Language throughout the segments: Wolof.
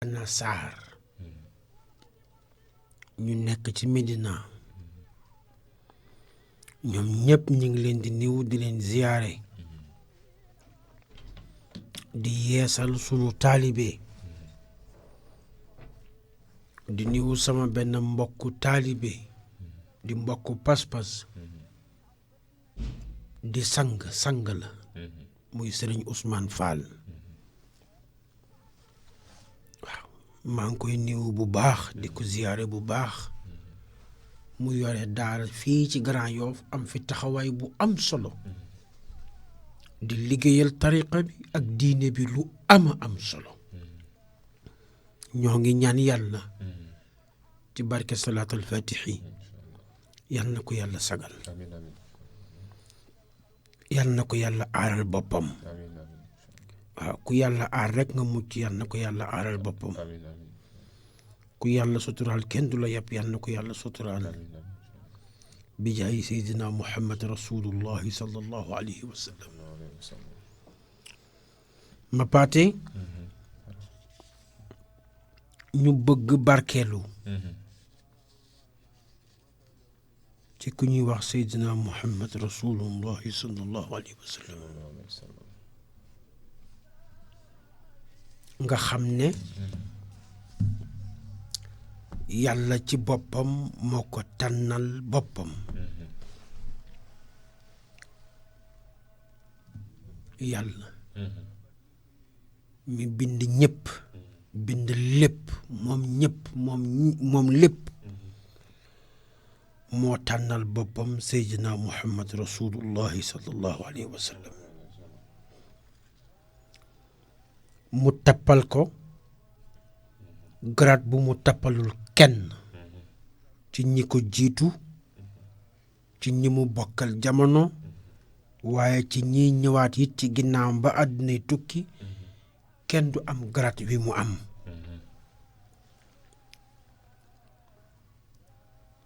ana Sarr ñu nekk ci Médina ñoom ñëpp ñu ngi leen di niw di leen ziyaare di yeesal sunu taalibe di niwu sama benn mbokku taalibe di mbokku pas-pas di sang la muy Sëriñ Ousmane Fall waaw maa ngi koy niwu bu baax di ko ziyaare bu baax mu yore daara fii ci Grand Yoff am fi taxawaay bu am solo di liggéeyal tariqa bi ak diine bi lu ama am solo ñoo ngi ñaan yàlla ci barke salaatul fatihi yal na ko yàlla sagal yal na ko yàlla aaral boppam waaw ku yàlla aar rek nga mucc yal na ko yàlla aaral boppam ku yàlla suturaal kenn du la yàpp yal na ko yàlla suturaal bi jaay seydina muhammad rasulullahi sallallahu alayhi wa sallam ma paate ñu bëgg barkeelu ci ku ñuy wax seydina muhammad rasulullahi sallallahu alayhi wa sallam nga xam ne yàlla ci boppam moo ko tànnal boppam yàlla mi bind ñëpp bind lépp moom ñëpp moom lépp moo tànnal boppam seydina muhammad rasulullahi sallallahu alayhi wa sallam mu tappal ko grade bu mu tappalul kenn ci ñi ko jiitu ci ñi mu bokkal jamono waaye ci ñiy ñëwaat it ci ginnaawam ba àddinay tukki kenn du am grade wi mu am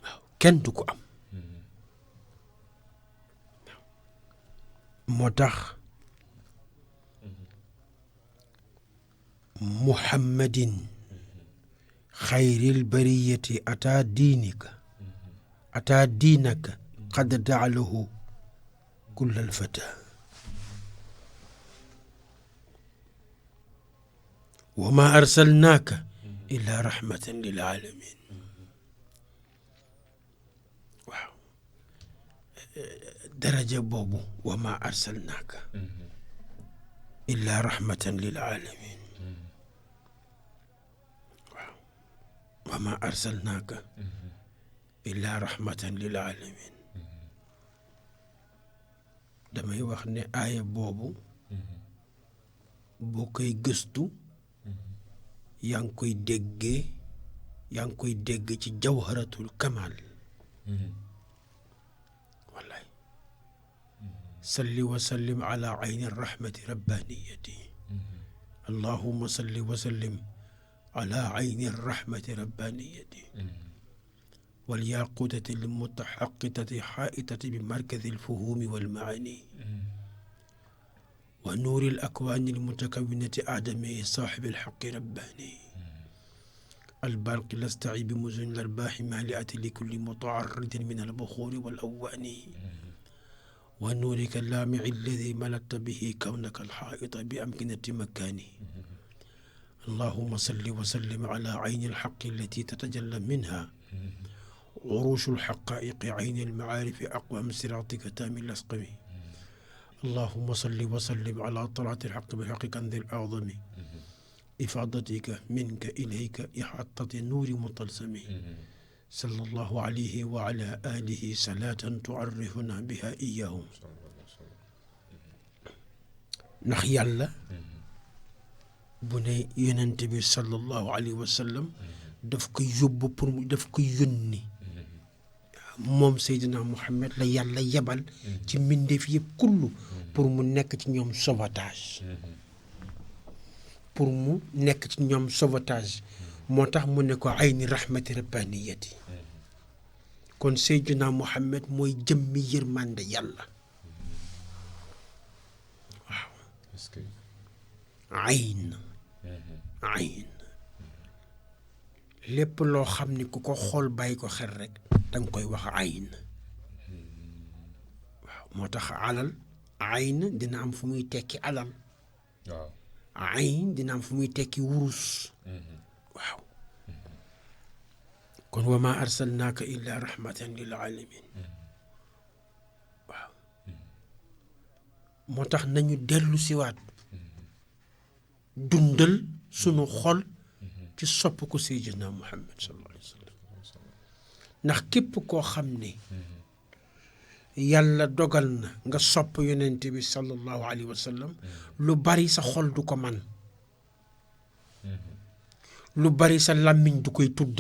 waaw kenn du ko am moo tax muhammadin xayril bariyati ataa diinaka qad daalahu kullal fata wa ma arsalnaaka illa rahmatan lil alamin waaw daraja boobu wa ma arsalnaaka illa rahmatan lil alamin waaw wa ma arsalnaaka illa rahmatan lil alamin damay wax ne aaya boobu boo koy gëstu yaa ngi koy dégg ci jawharatul kamal wallaay salli wa sallim ala ayni rahmati rabbaniyati allahumma salli wa sallim ala ayni rahmati rabbaniyati والياقوتة المتحققة حائطة بمركز الفهوم والمعاني ونور الأكوان المتكونة آدمي صاحب الحق رباني البرق لستعي بمزن الأرباح مالئة لكل متعرض من البخور والأوان ونورك اللامع الذي ملأت به كونك الحائط بأمكنة مكاني اللهم صل وسلم على عين الحق التي تتجلى منها عروش الحقائق عين المعارف أقوام صراطك تام الأسقم اللهم صل وسلم على طلعة الحق بالحق كنز الأعظم إفاضتك منك إليك إحاطة نور مطلسم صلى الله عليه وعلى آله صلاة تعرفنا بها إياهم ndax yàlla bu ne yonent bi sallallahu alayhi wa sallam daf ko yóbbu pour daf ko yónni moom Seydina Muhammad la yàlla yebal ci mbindeef yëpp kullu pour mu nekk ci ñoom sauvetage moo tax mu ne ko ayni rahmati rabbaniyati kon Seydina Muhammad mooy jëmmi yërmande yàlla waaw ayn lépp loo xam ni ku ko xool bàyyi ko xel rek danga koy wax ayn waaw moo tax alal ayn dina am fu muy tekki alal waaw ayn dina am fu muy tekki wurus waaw kon wa ma arsalnaaka illa rahmatan lil alamin waaw moo tax nañu dellu siwaat dundal sunu xol ci sopp ko Seydina Muhammad sallallahu alayhi wa sallam ndax képp koo xam ne yàlla dogal na nga sopp yonent bi sallallahu alayhi wa sallam lu bari sa xol du ko man lu bari sa làmmiñ du koy tudd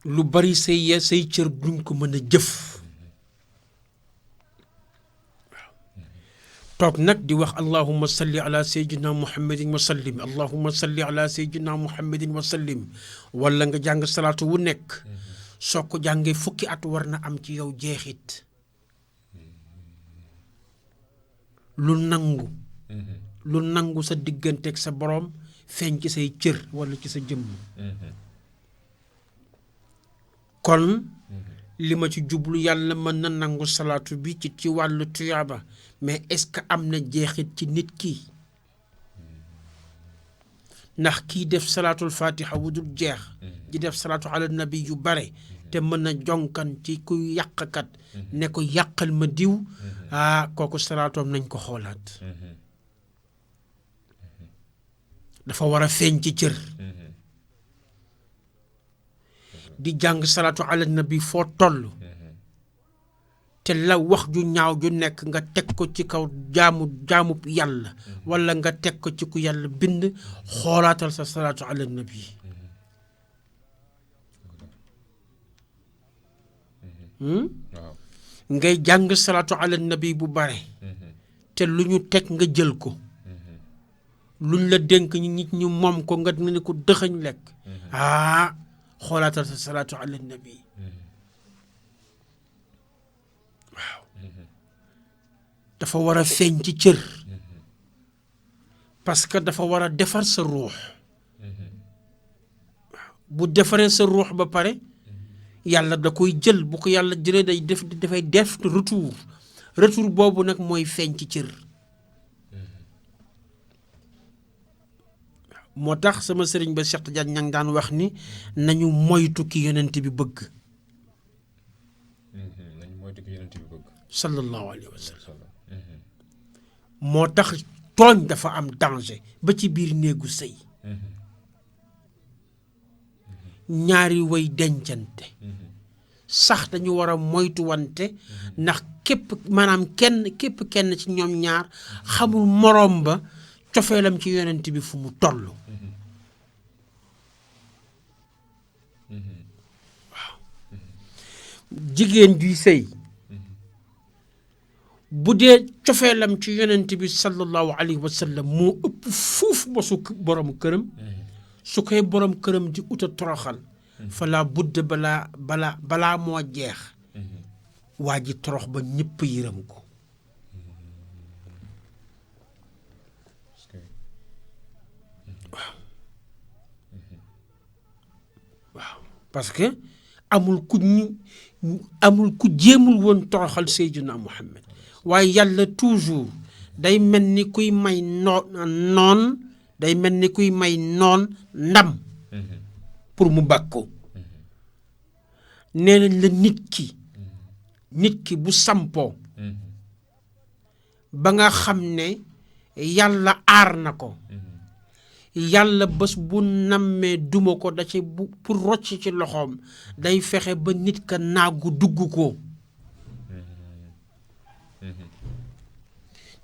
lu bari say cër duñ ko mën a jëf toog nag di wax allahumma salli ala sayyidina muhammadin wa sallim allahumma salli ala sayyidina muhammadin wa sallim wala nga jàng salaatu wu nekk soo ko jàngee fukki at war na am ci yow jeexit lu nangu sa digganteeg sa boroom feeñ ci say cër wala ci sa jëmm kon li ma ci jublu yàlla mën na nangu salaatu bi ci wàllu tuyaaba mais est-ce que am na jeexit ci nit ki ndax kii def salaatul fatiha wu dul jeex di def salaatu ala nabi yu bare te mën a jonkan ci kuy yàqkat ne ko yàqal ma diw kooku salaatoom nañ ko xoolaat dafa war a feeñ ci cër di jàng salaatu ala nabi foo toll te la wax ju ñaaw ju nekk nga teg ko ci kaw jaamub yàlla wala nga teg ko ci ku yàlla bind xoolaatal sa salaatu ala nabi ngay jàng salaatu ala nabi bu bare te lu ñu teg nga jël ko luñ la dénk nit ñu moom ko nga ne ko dëxañ lekk xoolaatal sa salaatu ala nabi waaw dafa war a feeñ ci cër parce que dafa war a defar sa ruux waaw bu defaree sa ruux ba pare yàlla da koy jël bu ko yàlla jëlee dafay def retour boobu nag mooy feeñ ci cër moo tax sama sëriñ ba Cheikh Tidiane ña ngi daan wax ni nañu moytu ki yonent bi bëgg sallallahu alayhi wa sallam moo tax tooñ dafa am danger ba ci biir néegu sëy ñaari way dencante sax dañu war a moytu wante ndax képp kenn ci ñoom ñaar xamul moroom ba cofeelam ci yonent bi fu mu toll waaw jigéen juy sëy bu dee cofeelam ci yonent bi sallallahu alayhi wa sallam moo ëpp fuuf ba su borom këram su koy borom këram di uta toroxal fala budd balaa moo jeex waa ji torox ba ñëpp yërëm ko waaw parce que amul ku jéemul woon toroxal Seydina Muhammad waaye yàlla toujours day mel ni kuy may noon ndam pour mu bàkko nee nañ la nit ki bu sampoo ba nga xam ne yàlla aar na ko yàlla bés bu nammee duma ko da ci pour rocc ci loxoom day fexe ba nit ka naagu dugg ko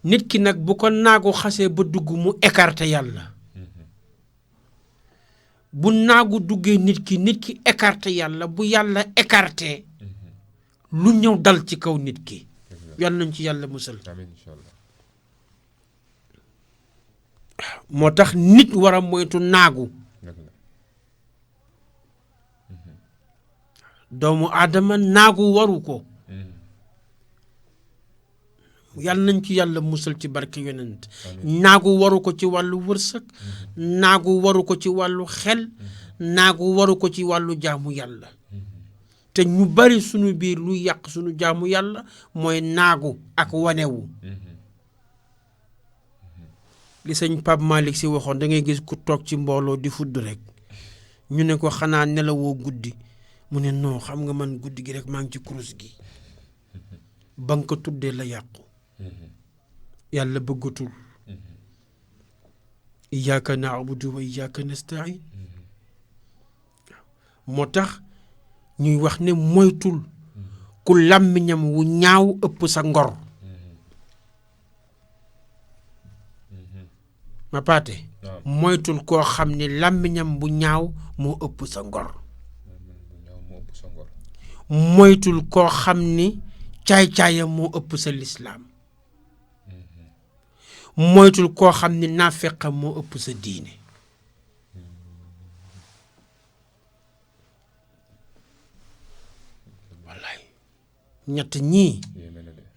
nit ki nag bu ko naagu xasee ba dugg mu écarté yàlla bu naagu duggee nit ki écarté yàlla bu yàlla écarté lu ñëw dal ci kaw nit ki yal nañ ci yàlla musal moo tax nit war a moytu naagu doomu aadama naagu waru ko yàlla nañ ci yàlla musal ci barke yonent naagu waru ko ci wàllu wërsëg naagu waru ko ci wàllu xel naagu waru ko ci wàllu jaamu yàlla te ñu bari sunu biir lu yàq sunu jaamu yàlla mooy naagu ak wanewu li sëñ Pape Malick Sy waxoon da ngay gis ku toog ci mbooloo di fudd rek ñu ne ko xanaa nelawoo guddi mu ne non xam nga man guddi gi rek maa ngi ci kurus gi ba nga ko tuddee la yàqu yàlla bëggatul iyyaka na'budu wa iyyaka nasta'in moo tax ñuy wax ne moytul ku làmmiñam wu ñaaw ëpp sa ngor ma paate moytul koo xam ne làmmiñam bu ñaaw moo ëpp sa ngor moytul koo xam ni caay-caayam moo ëpp sa lislaam moytul koo xam ni naafeqam moo ëpp sa diine wallaay ñett ñii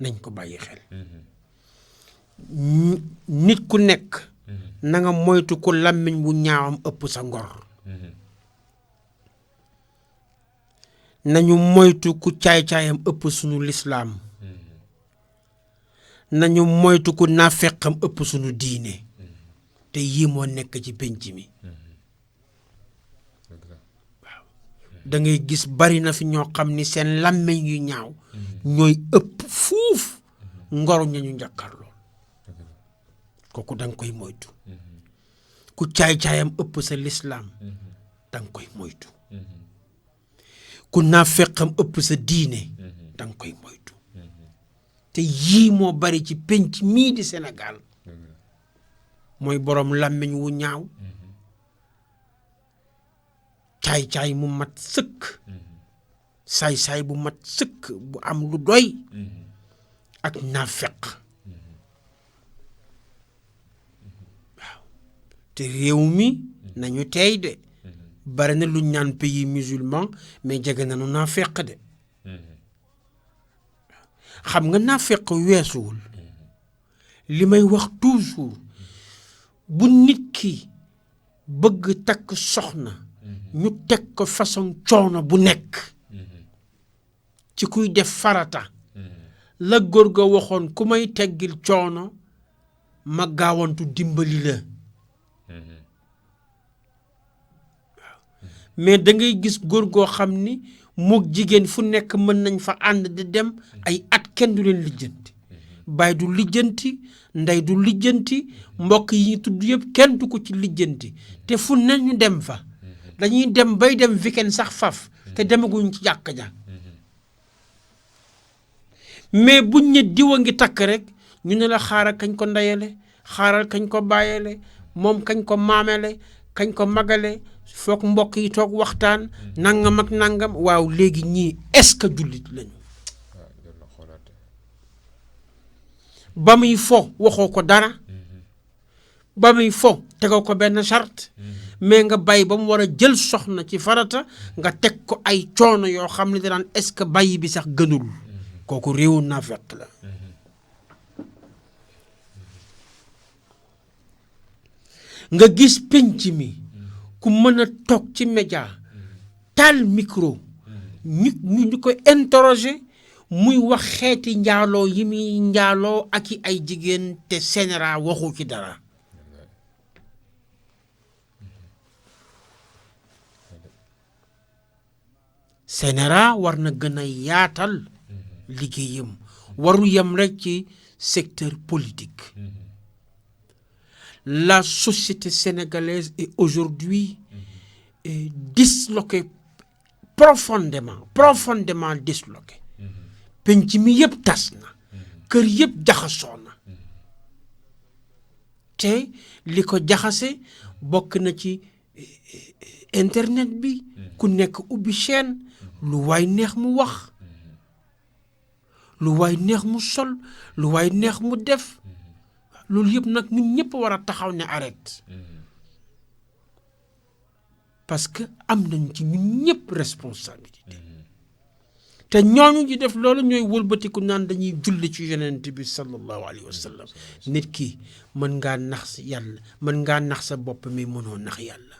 nañ ko bàyyi xel nit ku nekk na nga moytu ko làmmiñ bu ñaawam ëpp sa ngor nañu moytu ku caay-caayam ëpp sunu lislaam nañu moytu ku naafeqam ëpp sunu diine te yii moo nekk ci penc mi waaw da ngay gis bari na fi ñoo xam ni seen làmmiñ yu ñaaw ñooy ëpp fuuf ngoru ña ñu njàkkar lool kooku da nga koy moytu ku caay-caayam ëpp sa lislaam da nga koy moytu ku naafeqam ëpp sa diine da nga koy moytu te yii moo bari ci penc mii di Sénégal mooy boroom làmmiñ wu ñaaw caay-caay mu mat sëkk saay-saay bu mat sëkk bu am lu doy ak naafeq waaw te réew mi nañu tey de bari na luñ naan pays musulman mais jege nañu naafeq de xam nga naafeq weesuwul li may wax toujours bu nit ki bëgg takk soxna ñu teg ko façon coono bu nekk ci kuy def farata la góor ga waxoon ku may teggil coono ma gaawantu dimbali la mais da ngay gis góor goo xam ni mook jigéen fu nekk mën nañ fa ànd di dem ay at kenn du leen lijjanti baay du lijjanti ndey du lijjanti mbokk yi ñu tudd yëpp kenn du ko ci lijjanti te fu ne ñu dem fa dañuy dem bay dem weekend sax faf te demaguñ ci jàkka ja mais buñ ne diwa ngi takk rek ñu ne la xaaral kañ ko ndeyale xaaral kañ ko bàyyale moom kañ ko maamele kañ ko magale foog mbokk yi toog waxtaan nangam ak nangam waaw léegi ñii est-ce que jullit lañu ba muy fo waxoo ko dara ba muy fo tegoo ko benn charte mais nga bàyyi ba mu war a jël soxna ci farata nga teg ko ay coono yoo xam ne danaan est-ce que bàyyi bi sax gënul kooku réewu naafeq la nga gis penc mi ku mën a toog ci média taal micro ñu koy interroger muy wax xeeti njaaloo yi muy njaaloo ak i ay jigéen te sénéra waxu ci dara sénéra war na gën a yaatal liggéeyam waru yem rek ci secteur politique la société sénégalaise est aujourd'hui disloquée profondément disloquée penc mi yëpp tas na kër yëpp jaxasoo na te li ko jaxase bokk na ci internet bi ku nekk ubbi chaîne lu waay neex mu wax lu waay neex mu sol lu waay neex mu def loolu yëpp nag ñun ñëpp war a taxaw ne arrête parce que am nañ ci ñun ñëpp responsabilité te ñooñu di def loolu ñooy wëlbatiku naan dañuy julli ci yonent bi sallallahu alayhi wa sallam. nit ki mën ngaa nax yàlla mën ngaa nax sa bopp mi mënoo nax yàlla.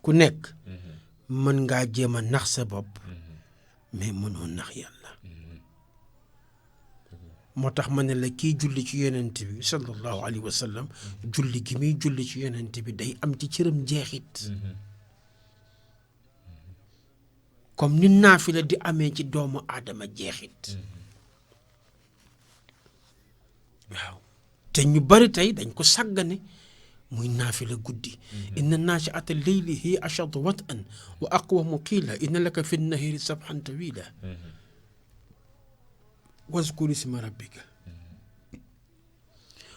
ku nekk mën ngaa jéem a nax sa bopp mais mënoo nax yàlla. moo tax ma ne la kii julli ci yonent bi sallallahu alayhi wa sallam julli gi muy julli ci yonent bi day am ci cëram jeexit. comme ni naafila di amee ci doomu aadama jeexit. waaw te ñu bari tey dañ ko sàggane muy naafila guddi. inna naashi'ata leyli hiya ashaddu wat'an wa aqwamu qiila inna laka fi nnahaari sabhan tawiila wazkur isma rabbika.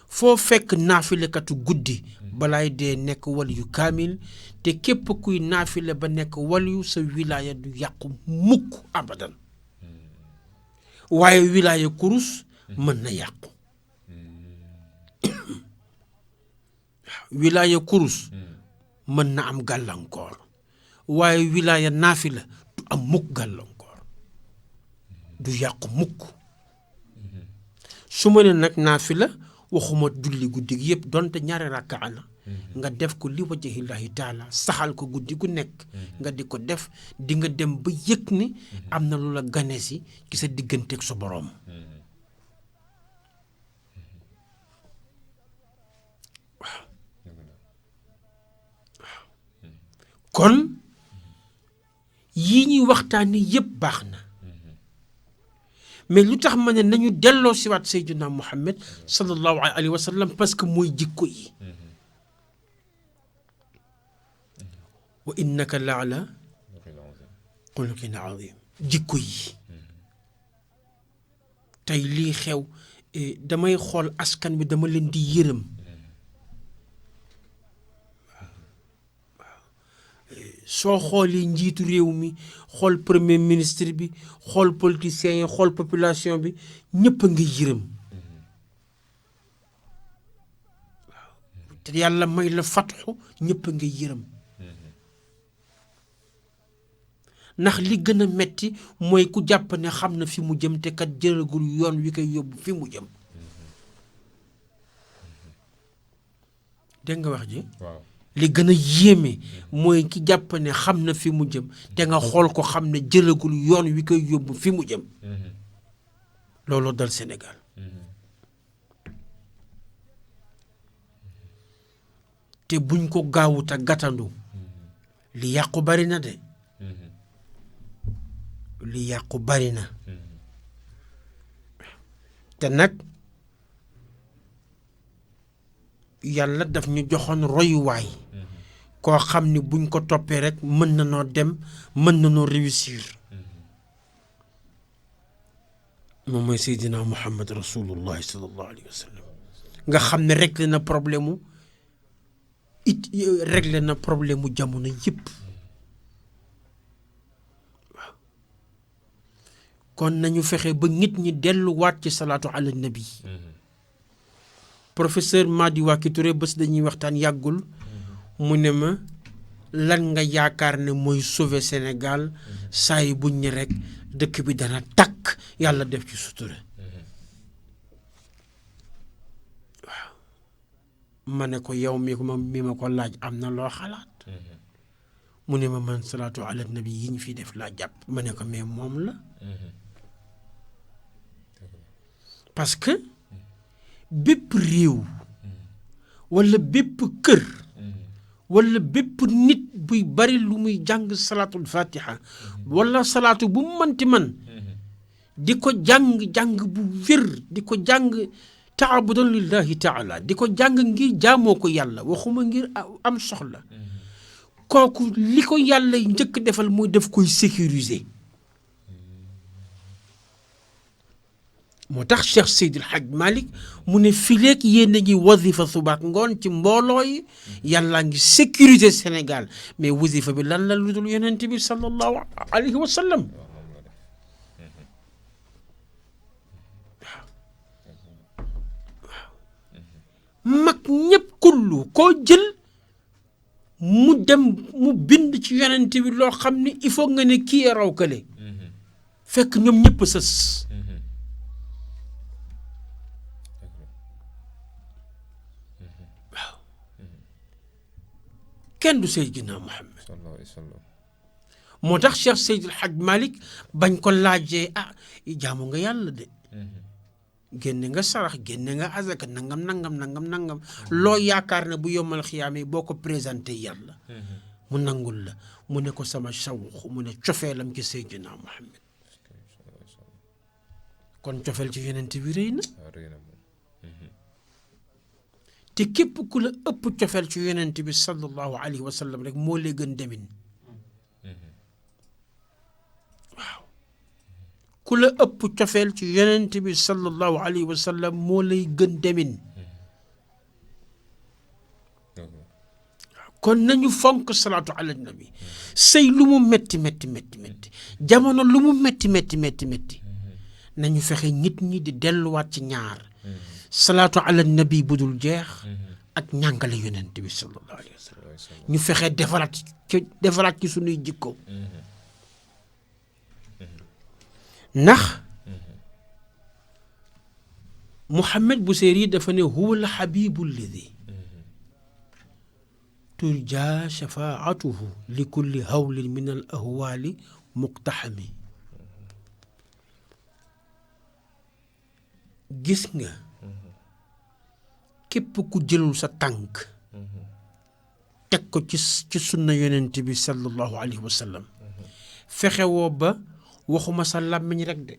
foo fekk naafilekatu guddi balaay dee nekk waliyu kaamil te képp kuy naafile ba nekk waliyu sa wilaaya du yàqu mukk abadan. waaye wilaaya kurus mën na yàqu. wilaaya kurus mën na am gàllankoor waaye wilaaya naafila du am mukk gàllankoor du yàqu mukk. su ma ne nag naafila waxuma julli guddi gi yëpp donte ñaari rakkaa la nga def ko li wajhillahi taala saxal ko guddi gu nekk nga di ko def di nga dem ba yëg ni am na lu la gane si ci sa digganteeg sa boroom. waaw kon yii ñuy waxtaani yëpp baax na. mais lu tax ma ne nañu delloo siwaat Seydina Muhammad sallallahu alayhi wa sallam parce que mooy jikko yi. wa innaka la ala xuluqin azim. jikko yi tey lii xew damay xool askan bi dama leen di yërëm. soo xoolee njiitu réew mi xool premier ministre bi xool politiciens yi xool population bi ñëpp a ngi yërëm. waaw te yàlla may la fatxu ñëpp a ngi yërëm. ndax li gën a metti mooy ku jàpp ne xam na fi mu jëm te kat jëlagul yoon wi koy yóbbu fi mu jëm. dégg nga wax ji. waaw. li gën a yéeme mooy ki jàpp ne xam na fi mu jëm te nga xool ko xam ne jëlagul yoon wi koy yóbbu fi mu jëm. looloo dal Sénégal. te buñ ko gaawut a gàttandu li yàqu bari na de. li yàqu bari na. te nag yàlla daf ñu joxoon royuwaay. koo xam ni buñ ko toppee rek mën na noo dem mën na noo réussir. moom mooy Seydina Muhammad rasulullah sallallahu alayhi wa sallam nga xam ne réglé na problème mu réglé na problème mu jamono yëpp. waaw kon nañu fexe ba nit ñi delluwaat ci salaatu ala nabi. professeur Madi Waky Touré bés dañuy waxtaan yàggul. mu ne ma lan nga yaakaar ne mooy sauver Sénégal saa yi buñ ne rek dëkk bi dana takk yàlla def ci sutura. waaw ma ne ko yow mi ma ko laaj am na loo xalaat. mu ne ma man salaatu ala nabi yi ñu fi def laa jàpp ma ne ko mais moom la. parce que bépp réew walla bépp kër. wala bépp nit buy bari lu muy jàng salaatul fatiha wala salaatu bu mu mënti man di ko jàng bu wér di ko jàng taabudan lillahi taala di ko jàng ngir jaamoo ko yàlla waxuma ngir am soxla kooku li ko yàlla njëkk defal mooy def koy sécuriser. moo tax Cheikh Seydil Hadj Malick mu ne fileeg yéen a ngi wazifa subaak ngoon ci mbooloo yi yàllaa ngi sécuriser Sénégal mais wazifa bi lan la lu dul yonent bi sallallahu alayhi wa sallam. mag ñëpp kullu koo jël mu dem mu bind ci yonent bi loo xam ni il faut nga ne kii raw kële fekk ñoom ñëpp sës waaw kenn du Seydina Muhammad moo tax Cheikh Seydil Hadj Malick bañ ko laajee jaamu nga yàlla de génne nga sarax génne nga azaka nangam loo yaakaar ne bu yombal xiyaame boo ko présenté yàlla mu nangul la mu ne ko sama sawux mu ne cofeelam ci Seydina Muhammad kon cofeel ci yonent bi rëy na te képp ku la ëpp cofeel ci yonent bi sallallahu alayhi wa sallam rek moo lay gën demin waaw ku la ëpp cofeel ci yonent bi sallallahu alayhi wa sallam moo lay gën demin kon nañu fonk salaatu ala nabi sëy lu mu metti jamono lu mu metti nañu fexe nit ñi di delluwaat ci ñaar salaatu ala nabi bu dul jeex ak ñàngale yonent bi sallallahu alayhi wa sallam ñu fexe defaraat ci sunuy jikko ndax Muhammad Buseyri dafa ne huwa al habibu alladi turja shafaatuhu li kulli hawlin min al ahwaali muqtaxami gis nga képp ku jëlul sa tànk teg ko ci sunna yonent bi sallallahu alayhi wa sallam fexewoo ba waxuma sa làmmiñ rek de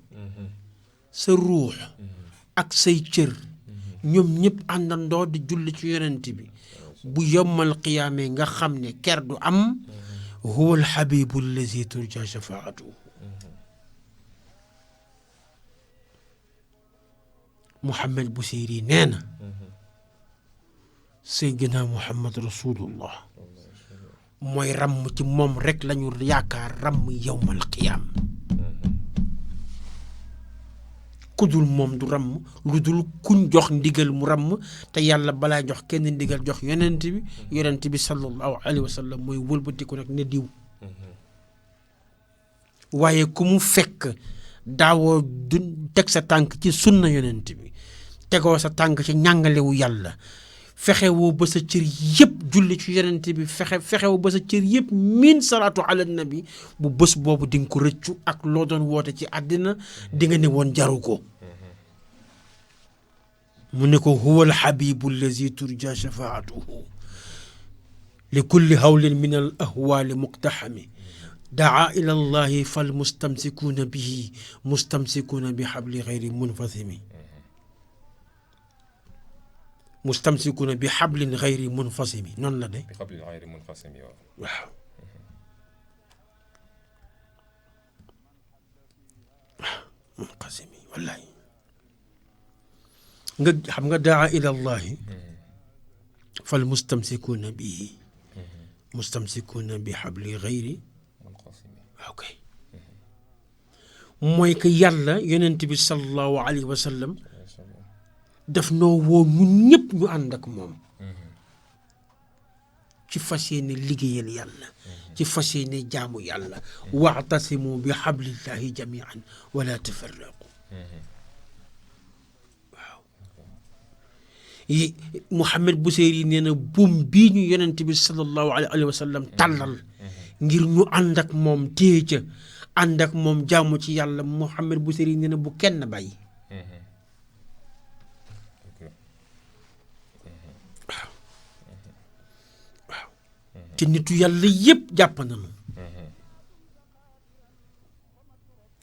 sa ruux ak say cër ñoom ñëpp àndandoo di julli ci yonent bi bu yommal qiyaame nga xam ne ker du am huwa alxabibu allazi turja shafaatuhu Muhammad Buseyri nee na Seydina Muhammad rasulullah mooy ramm ci moom rek lañu yaakaar ramm yowmal qiyaam ku dul moom du ramm lu dul kuñ jox ndigal mu ramm te yàlla balaa jox kenn ndigal jox yonent bi sallallahu alayhi wa sallam mooy wëlbatiku nag ne diw waaye ku mu fekk daawoo du teg sa tànk ci sunna yonent bi tegoo sa tànk ci ñàngalewu yàlla fexewoo ba sa cër yëpp julli ci yonent bi fexewoo ba sa cër yëpp miin salaatu ala nabi bu bés boobu di nga ko rëccu ak loo doon woote ci àddina di nga ne woon jaru ko mu ne ko huwa alxabibu allazi turja shafaatuhu li kulli hawlin min al ahwaali muqtaxami daa ila allahi fal mustamsikuuna bihi mustamsikuuna bi xabli xayri munfasimi mustamsikuuna bi xablin xayri munfasimi noonu la de. bi xablin xayri munfasimi waaw. munqasimi wallaay nga xam nga daa ila allahi fal mustamsikuuna bihi mustamsikuuna bi xabli xayri ok mooy que yàlla yonent bi sallallahu alayhi wa sallam daf noo woo ñun ñëpp ñu ànd ak moom ci fas yéene liggéeyal yàlla ci fas yéene jaamu yàlla wa'tasimu bi hablillahi jamian wala tafarraqu waaw Muhammad Buseyri nee na buum bii ñu yonent bi sallallahu alayhi wa sallam tàllal ngir ñu ànd ak moom téye ca ànd ak moom jaamu ci yàlla Muhammad Buseyri nee na bu kenn bàyyi waaw te nitu yàlla yëpp jàpp nañu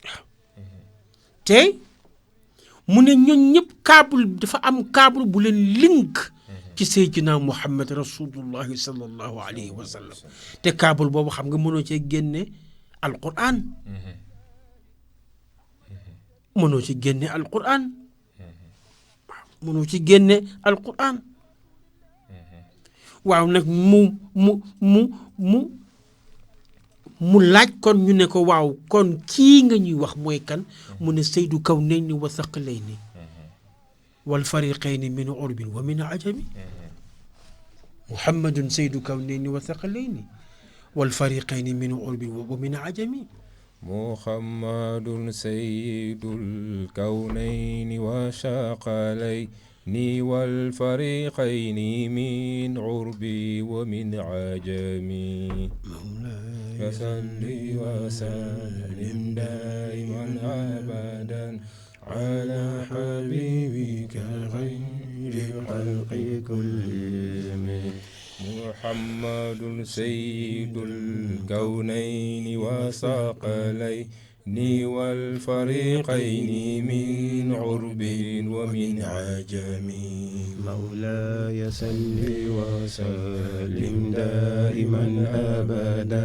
waaw te mu ne ñooñ ñëpp kaabul dafa am kaabul bu leen link ci Seydina Muhammad rasulullahi sallallahu alayhi wa sallam te kaabul boobu xam nga mënoo cee génne Alqur'an mënoo ci génne Alqur'an mënoo ci génne Alqur'an waaw nag mu laaj kon ñu ne ko waaw kon kii nga ñuy wax mooy kan mu ne saydu kawnayni wa thaqalayni wal fariqayni min urbin wa min ajami muhammadun sayyidu kawnayni wa thaqalayni wal fariqayni min urbi wa min ajami. محمد سيد الكونين وشاقلين والفريقين من عربي ومن عجمي مولاي صل وسلم دائما أبدا على حبيبك خير الخلق كلهم. محمد سيد الكونين وثقلين والفريقين من عرب ومن عجم. مولاي صل وسلم دائما أبدا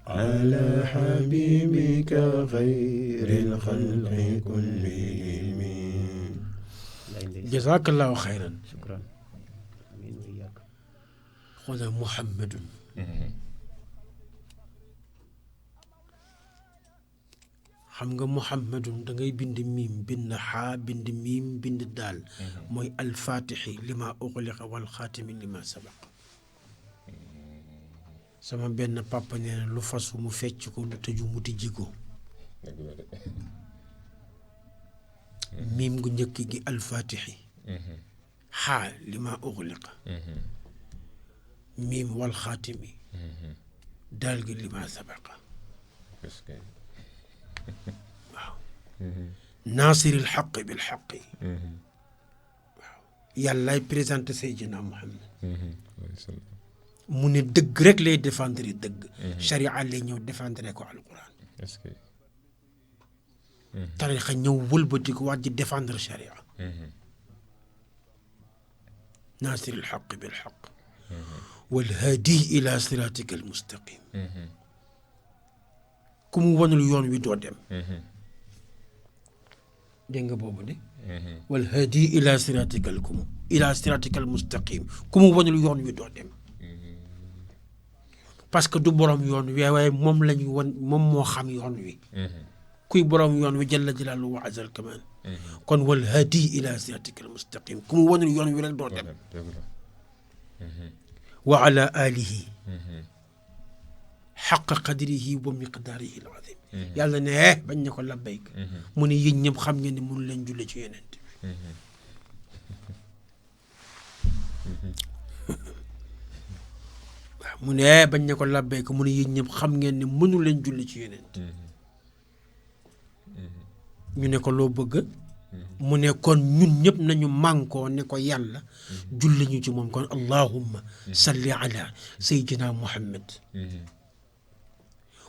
على حبيبك خير الخلق كلهم. جزاك الله خيرا. شكرا. آمين وإياك. خذ محمد xam nga muhammadun da ngay bind miim bind xaa bind miim bind daal mooy alfatixi lima uxliqa wal xaatimi lima sabaq. sama benn papa nee na lu fasu mu fecc ko lu tëju mu tijji ko. miim gu njëkk gi alfatixi xaa lima uxliqa miim wal xaatimi daal gi lima sabaqa. waaw naasiril xaqi bil xaqi. waaw yàllaay présenté Seydina Muhammad mu ne dëgg rek lay défendre dëgg. charia lay ñëw défendre ko alquran. tarixa ñëw wëlbati ko waat di défendre charia. naasiril xaqi bil xaq wal haadi ila siratika al mustaqim. ku mu wanul yoon wi doo dem. dégg nga boobu de. wal haadi ila siratika al mustaqim ku mu wanul yoon wi doo dem. parce que du borom yoon wi waaye moom la ñu wan moom moo xam yoon wi. kuy borom yoon wi jalla jalaaluhu wa azal kamal. kon wal haadi ila siratika al mustaqim ku mu wanul yoon wi rek doo dem. wa ala alihi xaqa qadrihi wa miqdaarihi al azim. yàlla ne bañ ne ko labbayk mu ne yéen ñëpp xam ngeen ne mënu leen julli ci yonent bi. waaw mu ne bañ ne ko labbayk mu ne yéen ñëpp xam ngeen ne mënu leen julli ci yonent. ñu ne ko loo bëgg. mu ne kon ñun ñëpp nañu mànkoo ne ko yàlla julli ñu ci moom kon allahumma salli ala sayyidina muhammad.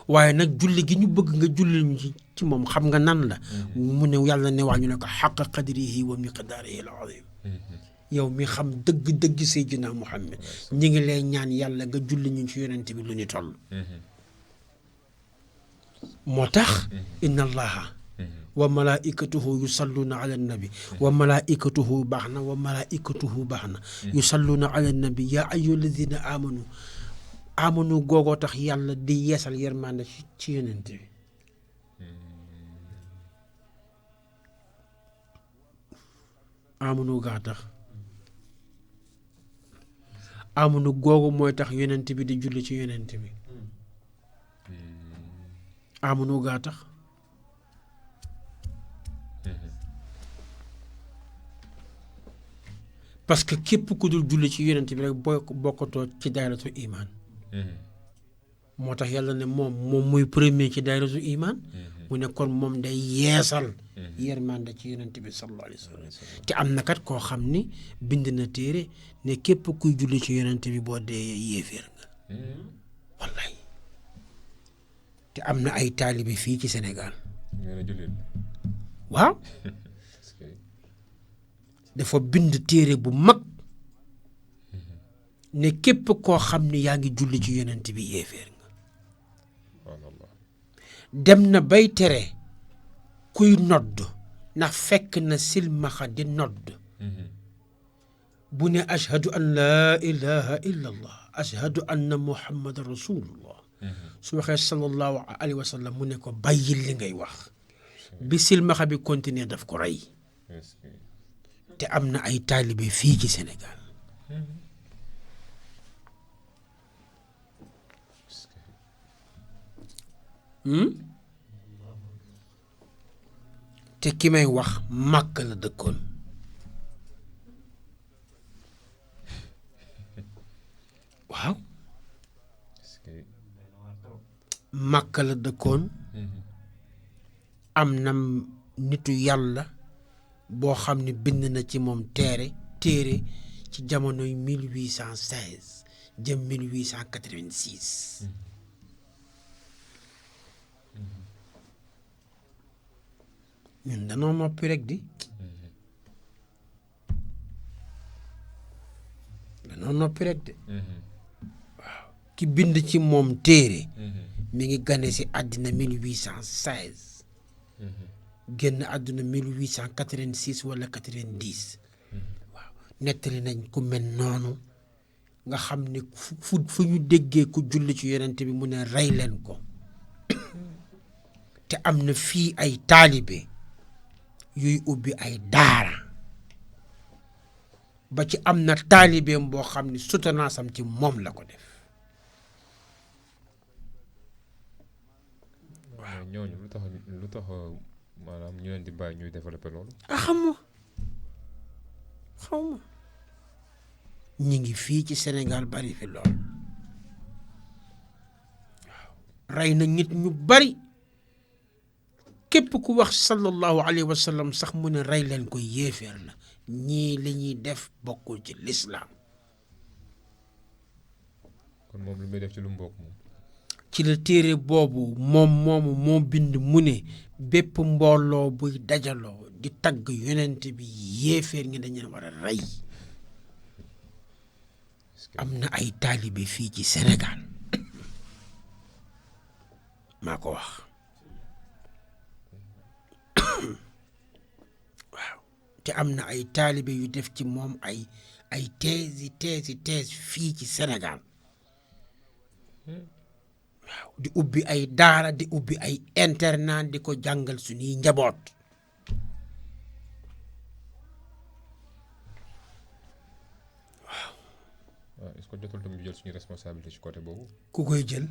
waaye nag julli gi ñu bëgg nga julli ñu ci moom xam nga nan la. mu ne yàlla ne wax ñu ne ko xaqa qadrihi wa miqdaarihi al azim. yow mi xam dëgg-dëgg sayyidina muhammad ñi ngi lay ñaan yàlla nga julli ñu ci yonent bi lu ñu toll. moo tax inna allaha wa malaikatuhu yusalluna ala nabi wa malaikatuhu baax na wa malaikatuhu baax na yusalluna ala nabi yaa ayyuha alladina amanu googoo tax yàlla di yeesal yërmande ci yonent bi. amanu gaa tax amanu googu mooy tax yonent bi di julli ci yonent bi. amanu gaa tax parce que képp ku dul julli ci yonent bi rek bokkatoo ci dayratu iman. moo tax yàlla ne moom muy premier ci dayratu iman. mu ne kon moom day yeesal. yërmande ci yonent bi sallallahu alayhi wa sallam. te am na kat koo xam ni bind na téere ne képp kuy julli ci yonent bi boo dee yéeféer nga. wallahi te am na ay taalibe fii ci Sénégal. waaw. dafa bind téere bu mag ne képp koo xam ne yaa ngi julli ci yonent bi yéeféer nga. dem na bay tere kuy nodd ndax fekk na silmaxa di nodd bu ne ashhadu an laa ilaha illa allah ashhadu anna muhammadan rasulullah su waxee sallallahu alayhi wa sallam mu ne ko bàyyil li ngay wax bi silmaxa bi continuer daf ko rey. te am na ay taalibe fii ci Sénégal te ki may wax Màkka la dëkkoon waaw Màkka la dëkkoon am na nitu yàlla boo xam ne bind na ci moom téere ci jamonoy 1816 jëm 1886 ñun danoo noppi rek di danoo noppi rek de waaw ki bind ci moom téere mi ngi gane si àddina 1816 génn àdduna 1886 wala 90 waaw nettali nañ ku mel noonu nga xam ne fu ñu déggee ku julli ci yonent bi mu ne rey leen ko te am na fii ay taalibe yuy ubbi ay daara ba ci am na taalibeem boo xam ne soutenance ci moom la ko def waaw ñooñu lu tax maanaam ñu leen di bàyyi ñuy développé loolu. xaw ma ñi ngi fii ci Sénégal bari fi lool waaw rey na nit ñu bari képp ku wax sallallahu alayhi wa sallam sax mu ne rey leen ko yéeféer la ñii li ñuy def bokkul ci lislaam kon moom lu muy def ci lu mu bokk moom. ci la téere boobu moomu moo bind mu ne bépp mbooloo buy dajaloo di tagg yonent bi yéeféer ngi dañu war a rey am na ay taalibe fii ci Sénégal maa ko wax waaw te am na ay taalibe yu def ci moom ay thèse fii ci Sénégal waaw di ubbi ay daara di ubbi ay internat di ko jàngal suñuy njaboot waaw est-ce que jotul tam ñu jël suñu responsabilité ci côté boobu. ku koy jël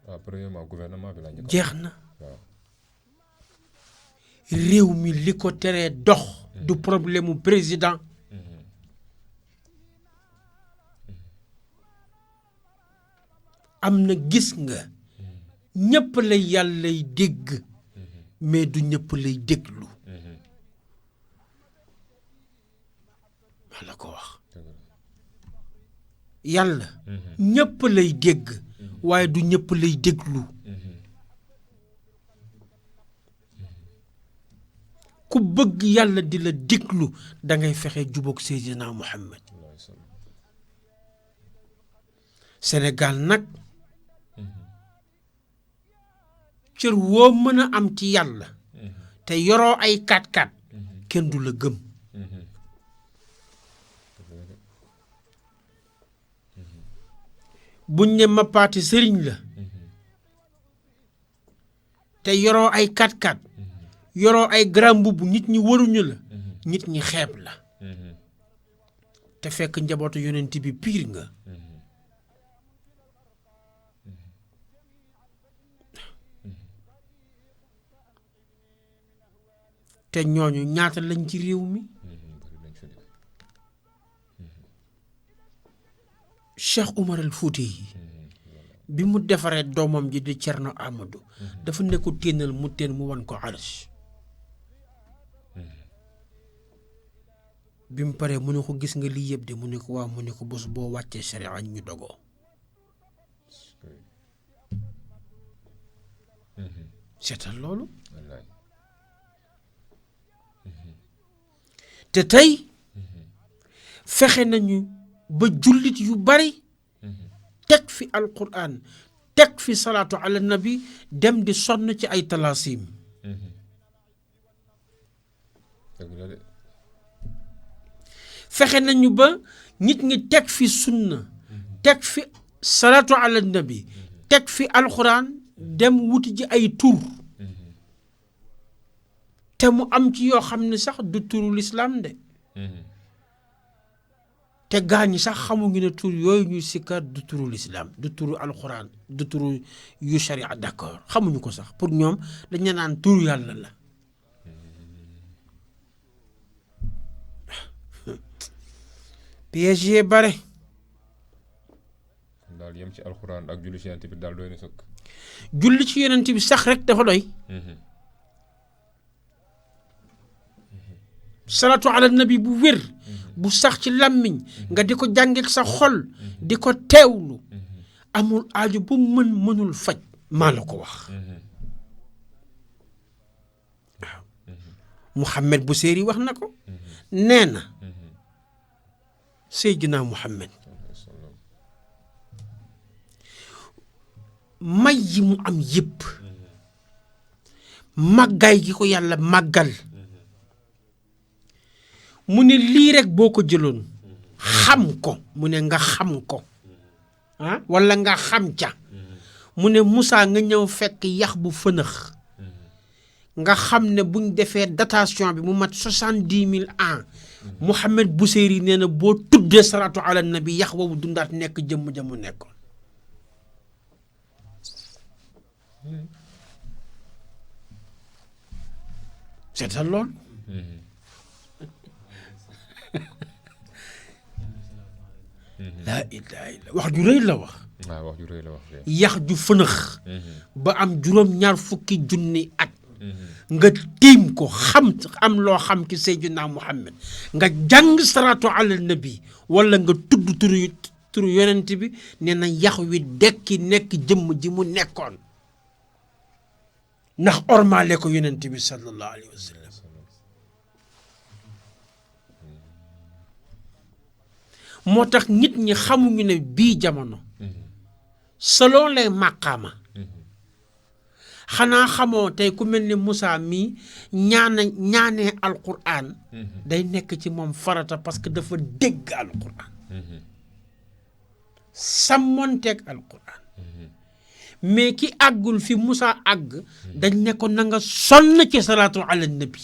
waaw premièrement gouvernement bi la njëkk jeex na waaw réew mi li ko teree dox du problème mu président am na gis nga ñëpp la yàllay dégg mais du ñëpp lay déglu maa la ko wax yàlla ñëpp lay dégg waaye du ñëpp lay déglu ku bëgg yàlla di la déglu da ngay fexe jubóog Seydina Muhammad Sénégal nag cër woo mën a am ci yàlla te yoroo ay 4x4 kenn du la gëm buñ ne ma paati sëriñ la te yoroo ay 4x4 yoroo ay grand mbubb nit ñi waruñu la nit ñi xeeb la te fekk njabootu yonent bi piir nga te ñooñu ñaata lañ ci réew mi Cheikh Oumar al Fouti yi bi mu defaree doomam ji di Cerno Amadou dafa ne ko téenal mu teen mu wan ko arsh bi mu paree mu ne ko gis nga lii yëpp de mu ne ko waaw mu ne ko bés boo wàccee sharia ñu dogoo seetal loolu te tey fexe nañu ba jullit yu bari teg fi alquran teg fi salaatu ala nabi dem di sonn ci ay talaasim fexe nañu ba nit ñi teg fi sunna teg fi salaatu ala nabi teg fi alquran dem wuti ji ay tur te mu am ci yoo xam ne sax du turu lislaam de te gaa ñi sax xamuñu ne tur yooyu ñuy sikkar du turu l'islam du turu alxuraan du turu yu sharia d'accord xamuñu ko sax pour ñoom dañu naan turu yàlla la piège yee bare daal yem ci alxuraan ak julli ci yonent bi daal doy na sëkk. julli ci yonent bi sax rek dafa doy salatu ala nabi bu wér bu sax ci làmmiñ nga di ko jàngeek sa xol di ko teewlu amul aaju bu mënul faj maa la ko wax waaw Muhammad Buseyri wax na ko nee na Seydina Muhammad may yi mu am yëpp màggaay gi ko yàlla màggal mu ne lii rek boo ko jëloon xam ko mu ne nga xam ko ah walla nga xam ca mu ne Moussa nga ñëw fekk yax bu fënëx nga xam ne buñ defee datation bi mu mat 70 000 ans Mouhamed Buseyri nee na boo tuddee salaatu ala nabi yax boobu dundaat nekk jëmm jëmu nekkoon seetal lool laa ilaaha illa wax ju rëy la wax waaw wax ju rëy la wax yax ju fënëx ba am juróom-ñaar fukki junni at nga tiim ko xam am loo xam ci Seydina Muhammad nga jàng salaatu ala nabi wala nga tudd turu yonent bi nee na yax wi dekki nekk jëmm ji mu nekkoon ndax ormaale ko yonent bi sallallahu alayhi wa sallam moo tax nit ñi xamuñu ne bii jamono selon les maqaama xanaa xamoo tey ku mel ni Moussa mii ñaanee alquran day nekk ci moom farata parce que dafa dégg alquran sàmmonteeg alquran mais ki àggul fi Moussa àgg dañ ne ko na nga sonn ci salaatu ala nabi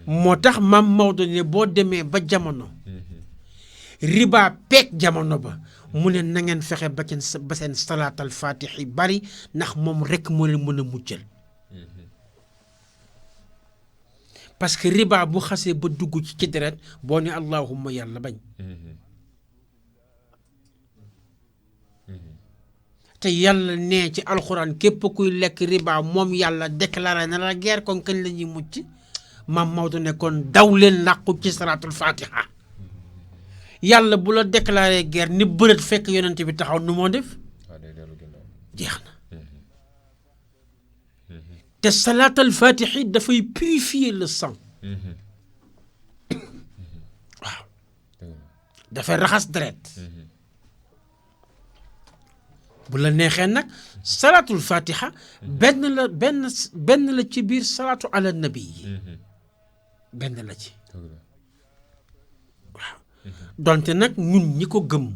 moo tax maam Maodo ne boo demee ba jamono riba peeg jamono ba mu ne na ngeen fexe ba seen salaatal fatixi bari ndax moom rekk moo leen mën a muccal parce que riba bu xasee ba dugg ci deret boo ne allahumma yàlla bañ te yàlla nee ci alxuraan képp kuy lekk riba moom yàlla déclaré na la guerre kon kañ la ñuy mucc maam Maodo ne kon daw leen làqu ci salaatul fatiha yàlla bu la déclaré guerre ni bërët fekk yonent bi taxaw nu moo def jeex na te salaatul fatiha dafay purifier le sang waaw dafay raxas deret bu la neexee nag salaatul fatiha benn la ci biir salaatu ala nabi yi benn la ci waaw donte nag ñun ñi ko gëm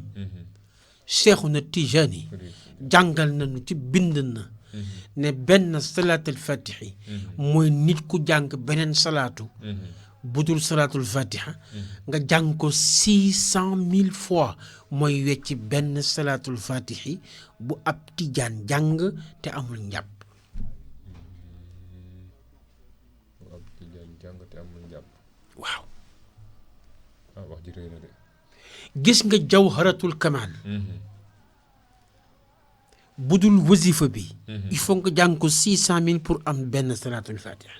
Seexuna Tijaani jàngal nañu ci bind na ne benn salaatul fatiha mooy nit ku jàng beneen salaatu budul salaatul fatiha nga jàng ko 600 000 fois mooy wecci benn salaatul fatiha bu ab tijaan jàng te amul njàpp waaw wax ji rëy na de gis nga jawharatul kamal budul wasifa bi il faut nga jàng ko 600 000 pour am benn salaatul fatiha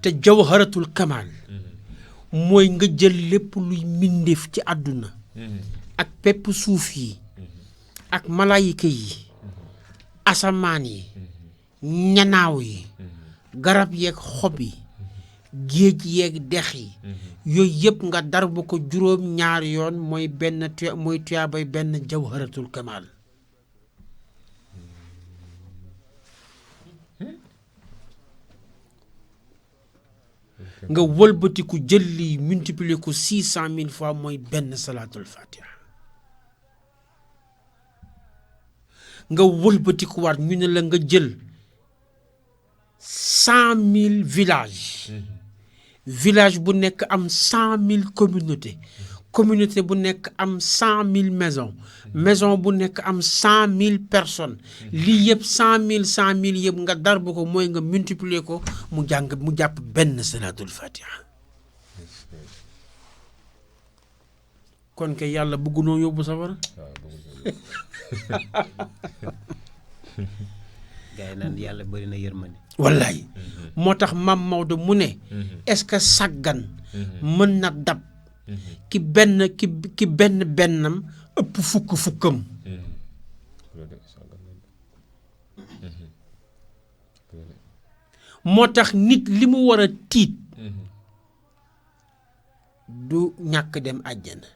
te jawharatul kamal mooy nga jël lépp luy mbindeef ci àdduna ak pepp suuf yi ak malaayika yi asamaan yi ñanaaw yi garab yeeg xob yi géej yeeg dex yi yooyu yëpp nga darbu ko juróom ñaar yoon mooy mooy tuyaabay benn jawharatul kamal nga wëlbatiku jël lii multiplier ko 600 000 fois mooy benn salaatul fatiha nga wëlbatiku waat ñu ne la nga jël 100 000 villages village bu nekk am 100 000 communauté bu nekk am 100 000 maison bu nekk am 100 000 personnes lii yëpp 100 000 yëpp nga dar bu ko mooy nga multiplier ko mu jàpp benn salaatul fatiha kon kay yàlla bëggu noo yóbbu safara gaa yi naan yàlla bëri na yërmande wallaay moo tax Maam Maodo mu ne est-ce que sàggan mën na dab ki benn bennam ëpp fukkam moo tax nit li mu war a tiit du ñàkk dem àjjana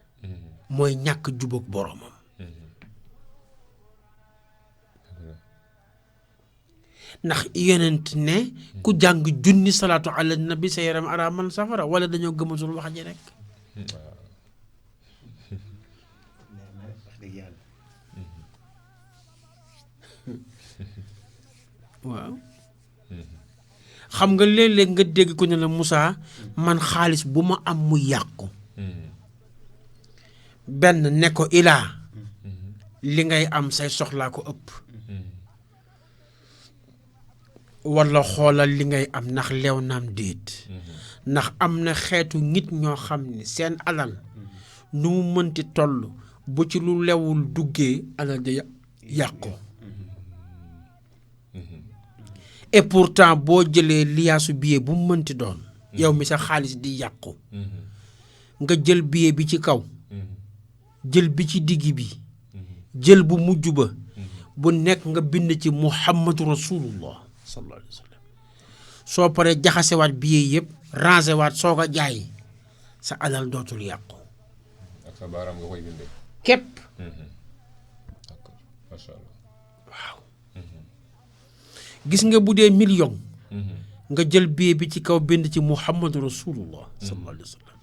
mooy ñàkk jubóog boromam ndax yonent ne ku jàng junni salaatu ala nabi sa yaram araamal safara wala dañoo gëmatul wax ji rek waaw xam nga léeg-léeg nga dégg ko ne la Moussa man xaalis bu ma am mu yàqu benn ne ko ilaa li ngay am say soxlaa ko ëpp walla xoolal li ngay am ndax leew naam déet ndax am na xeetu nit ñoo xam ne seen alal nu mu mënti toll bu ci lu lewul duggee alal ja yàqu et pourtant boo jëlee liyaasu billet bu mu mënti doon yow mi sa xaalis di yàqu nga jël billet bi ci kaw jël bi ci digg bi jël bu mujj ba bu nekk nga bind ci Muhammadu Rasulullah sallallahu alayhi wa sallam soo paree jaxasewaat billet yëpp rangé waat soo ko jaay sa alal dootul yàqu ak sa baaraam nga koy bindee képp d'accord macha allah waaw gis nga bu dee million nga jël billet bi ci kaw bind ci Muhammadu Rasulullah sallallahu alayhi wa sallam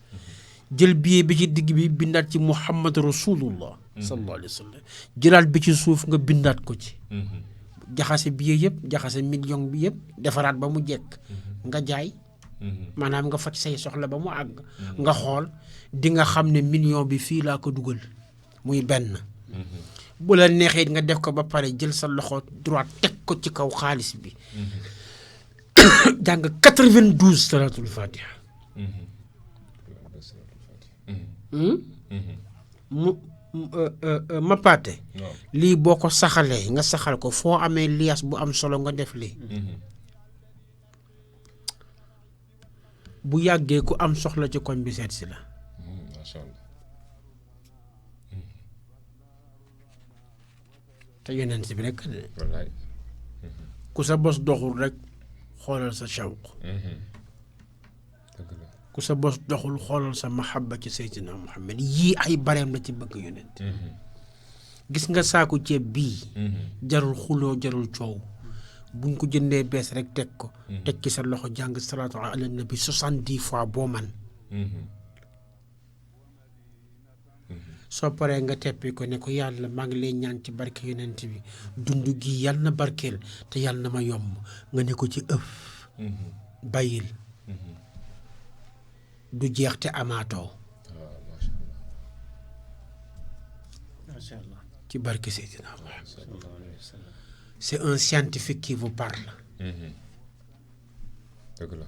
jël billet bi ci digg bi bindaat ci Muhammadu Rasulullah sallallahu alayhi wa sallam jëlaat bi ci suuf nga bindaat ko ci jaxase billet yëpp jaxase million bi yëpp defaraat ba mu jekk nga jaay maanaam nga faj say soxla ba mu àgg nga xool di nga xam ne million bi fii laa ko dugal muy benn bu la neexee nga def ko ba pare jël sa loxo droite teg ko ci kaw xaalis bi jàng 92 salatul fatiha ma paate lii boo ko saxalee nga saxal ko foo amee lias bu am solo nga def lii bu yàggee ku am soxla ci koñ bi seet si la macha allah te yeneen si bi rek de wallaay ku sa bos doxul rek xoolal sa shawq dëgg la ku sa bos doxul xoolal sa mahabba ci Seydina Muhammad yii ay bareem la ci bëgg yonent gis nga saaku ceeb bii jarul xuloo jarul coow buñ ko jëndee bees rek teg ko teg ci sa loxo jàng salaatu ala nabi 70 fois boo man soo paree nga teppi ko ne ko yàlla maa ngi lay ñaan ci barke yonent bi dund gi yàlla na barkeel te yàlla na ma yomb nga ne ko ci ëf bàyyil du jeex te amaatoo waaw macha allah ci barke Seydina Muhammad sallallahu alayhi wa sallam c'est un scientifique qui vous parle dëgg la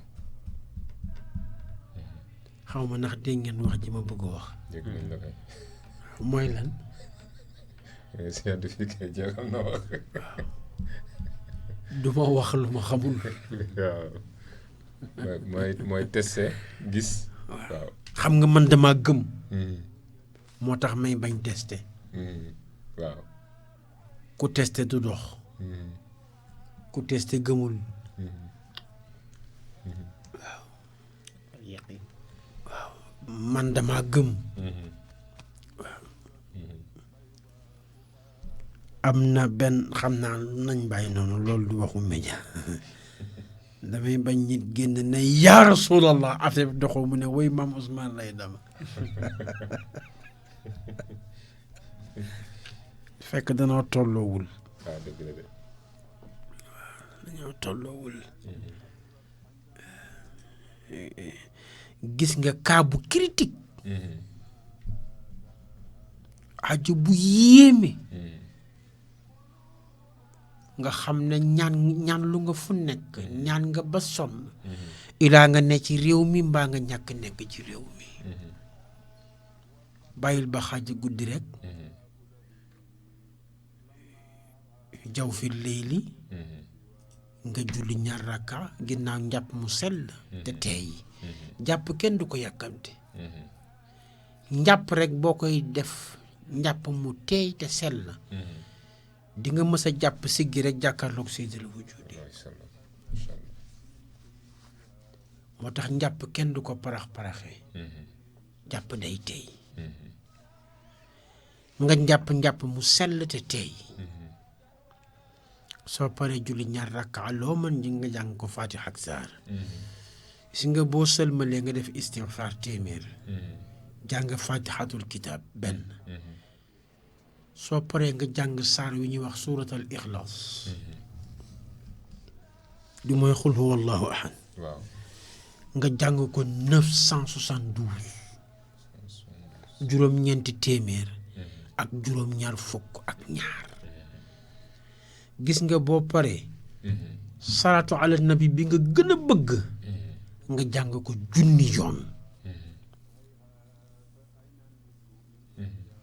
xaw ma ndax dégg ngeen wax ji ma bëgg a wax dégg nañ la kay mooy lan scientifique yi jeexal na wax du ma wax lu ma xamul waaw mooy testé gis waaw xam nga man dama gëm moo tax may bañ testé waaw ku testé du dox ku testé gëmul yaqin man dama gëm am na benn xam naa nañ bàyyi noonu loolu du waxu média damay bañ nit génn ne yaa rasulallah affaire bi doxoo mu ne woy maam Ousmane lay dama fekk danoo tolloowul waaw dëgg la de dañoo tolloowul gis nga cas bu critique aju bu yéeme nga xam ne ñaan lu nga fu nekk ñaan nga ba sonn ilaa nga ne ci réew mi mbaa nga ñàkk nekk ci réew mi bàyyil ba xaaj guddi rek jaw fi léegi nga julli ñaar rakka ginnaaw njàpp mu sell te teey jàpp kenn du ko yàkkamte njàpp rek boo koy def njàpp mu teey te sell di nga mës a jàpp siggi rek jàkkaarloog sayyidul wujudi moo tax njàpp kenn du ko parax-paraxee jàpp day teey nga njàpp mu sell te teey soo paree julli ñaar rakka loo mën ji nga jàng ko Faatiha ak saar si nga boo sëlmalee nga def istighfar téeméer jàng Faatihatul kitaab benn soo paree nga jàng saar wi ñuy wax suuratal ixlaas du mooy xul huwa allahu ahad nga jàng ko 972 juróom-ñeenti téeméer ak juróom-ñaar fukk ak ñaar gis nga boo paree salaatu ala nabi bi nga gën a bëgg nga jàng ko 1000 yoon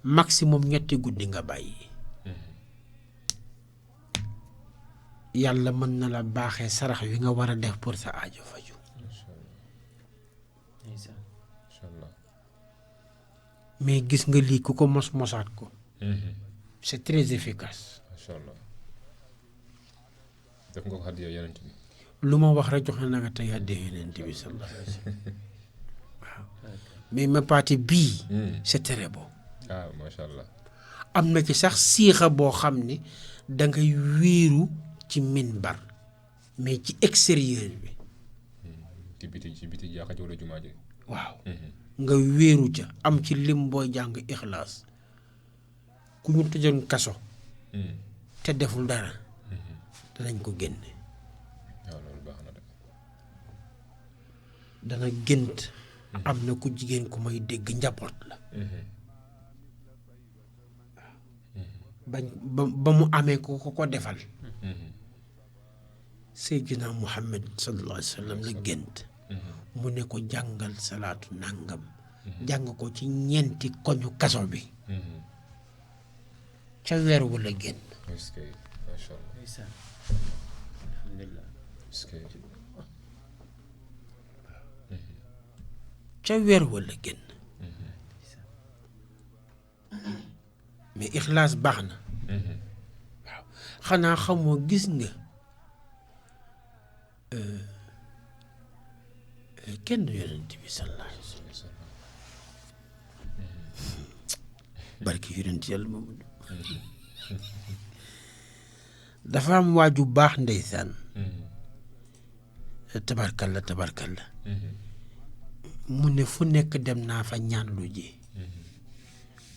maximum ñetti guddi nga bàyyi yàlla mën na la baaxee sarax wi nga war a def pour sa aajo faju mais gis nga lii ku ko mosaat ko c'est très efficace def nga ko hadiya yonent bi lu ma wax rek jox na nga tey hadiya yonent bi sallallahu alayhi wa sallam waaw mais ma partie bii c'est très beau macha allah am na ci sax siixa boo xam ne dangay wéeru ci minbar mais ci extérieur bi ci biti jaaxa ji wala jumaa ji waaw nga wéeru ca am ci lim booy jàng ixlaas ku ñu tëjoon kaso te deful dara danañ ko génne waaw loolu baax na de dana gént am na ku jigéen ku may dégg njaboot la ba mu amee ko ko defal Seydina Muhammad sallallahu alayhi wa sallam la gént mu ne ko jàngal salaatu nangam jàng ko ci ñeenti koñu kaso bi ca weer wu la génn ca weer wu la génn mais ixlaas baax na waaw xanaa xamoo gis nga kenn du yonent bi sallallahu alayhi wa sallam barki yonent yàlla moom dafa am waaju baax ndeysaan tabarkalla mu ne fu nekk dem naa fa ñaan lu ji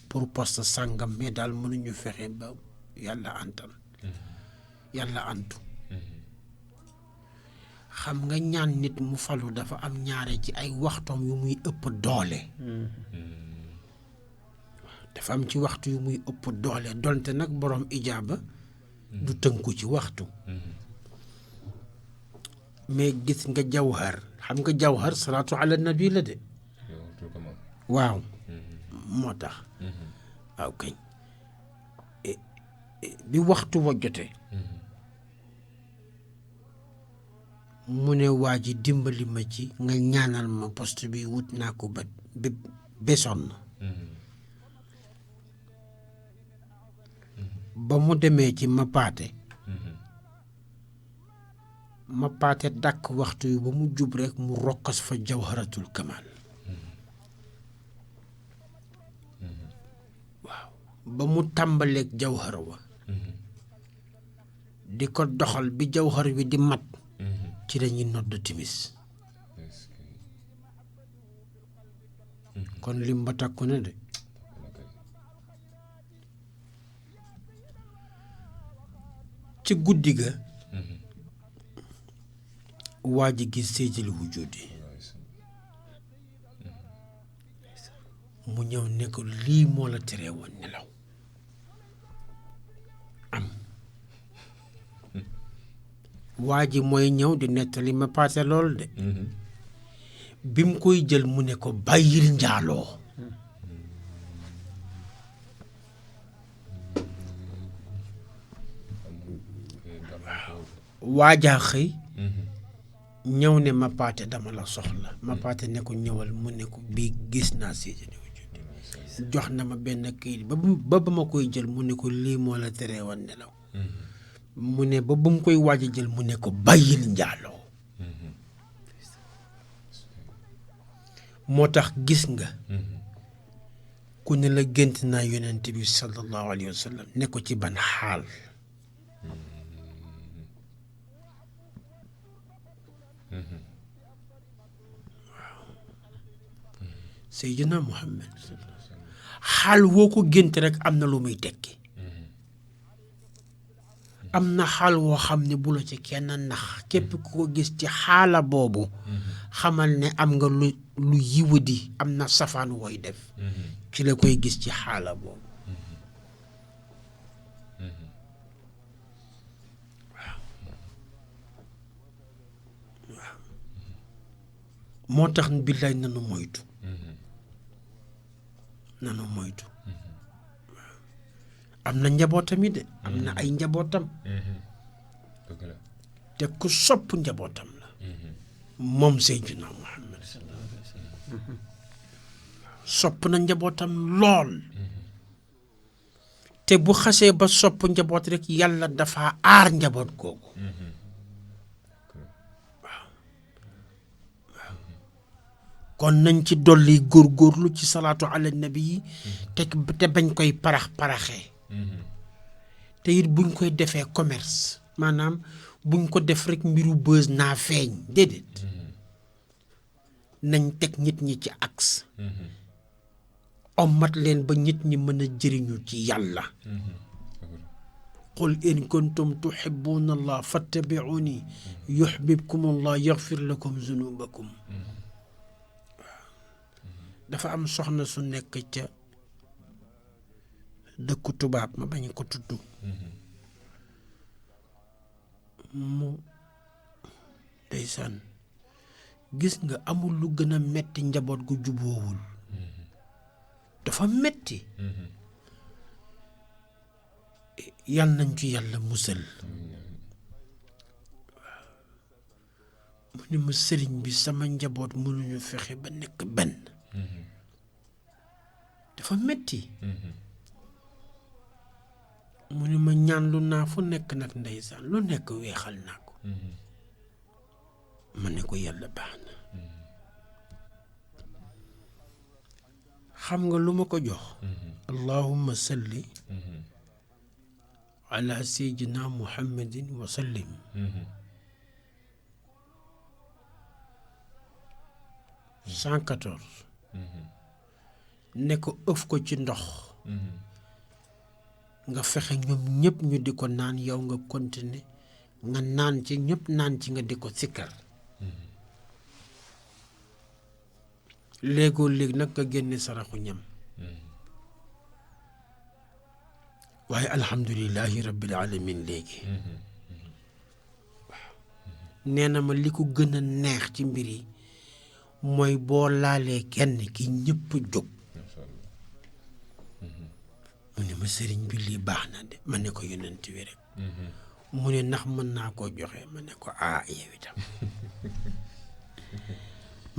pour poste sàngam mais daal mënuñu fexe ba yàlla antu xam nga ñaan nit mu falu dafa am ñaare ci ay waxtoom yu muy ëpp doole dafa am ci waxtu yu muy ëpp doole donte nag borom ijaaba du tënku ci waxtu mais gis nga jawhar xam nga jawhar salaatu ala nabi la de waaw moo tax waaw kañ bi waxtu wa jotee mu ne waa ji dimbali ma ci nga ñaanal ma poste bi wut naa ko ba besoon na ba mu demee ci ma paate dàkk waxtu wi ba mu jub rek mu rokkas fa jawharatul kamal waaw ba mu tàmbaleeg jawhar wa di ko doxal bi jawhar wi di mat ci lañuy nodd timis kon lim ba takku na de ci guddi ga waa ji gis seejal wujudi mu ñëw ne ko lii moo la teree woon nelaw am waa ji mooy ñëw di nettali ma paase lool de bi mu koy jël mu ne ko bàyyil njaaloo waajaa xëy ñëw ne ma paate dama la soxla ma paate ne ko ñëwal mu ne ko bii gis naa Seydina jox na ma benn kayit ba ma koy jël mu ne ko lii moo la teree woon nelaw mu ne ba mu koy waaj a jël mu ne ko bàyyil njaaloo moo tax gis nga ku ne la gént naa yonent bi sallallahu alayhi wa sallam ne ko ci ban xaal Seydina Muhammad xaal woo ko gént rek am na lu muy tekki am na xaal woo xam ne bu la ci kenn nax képp ku ko gis ci xaala boobu xamal ne am nga lu yiwadi am na safaan wooy def ci la koy gis ci xaala boobu waaw moo tax billaay nanu moytu am na njabootam yi de am na ay njabootam te ku sopp njabootam la moom Seydina Muhammad sopp na njabootam lool te bu xasee ba sopp njaboot rek yàlla dafa aar njaboot googu kon nañ ci dolli góorgóorlu ci salaatu ala nabi yi te bañ koy paraxee te it buñ koy defee commerce maanaam buñ ko def rek mbiru bës naa feeñ déedéet nañ teg nit ñi ci axe ommat leen ba nit ñi mën a jëriñu ci yàlla qul in kuntum tuhibbuna allah fattabi'uni yuhbibkum allah yaghfir lakum zunubakum dafa am soxna su nekk ca dëkku tubaab ma bañ ko tudd mu ndeysaan gis nga amul lu gën a metti njaboot gu juboowul dafa metti yal nañ ci yàlla musal mu ne ma sëriñ bi sama njaboot mënuñu fexe ba nekk benn dafa metti mu ne ma ñaan lu naa fu nekk nag ndeysaan lu nekk weexal naa ko ma ne ko yàlla baax na xam nga lu ma ko jox allahumma salli ala sayyidina muhammadin wa sallim 114 ne ko ëf ko ci ndox nga fexe ñoom ñëpp ñu di ko naan yow nga continuer nga naan ci ñëpp naan ci nga di ko sikkar léegoo léegi nag nga génne saraxu ñam waaye alhamdulillahi rabbil alamin léegi waaw nee na ma li ko gën a neex ci mbir yi mooy boo laalee kenn ki ñëpp jóg mu ne ma sëriñ bi lii baax na de ma ne ko yonent wi rek mu ne ndax mën naa koo joxe ma ne ko yow itam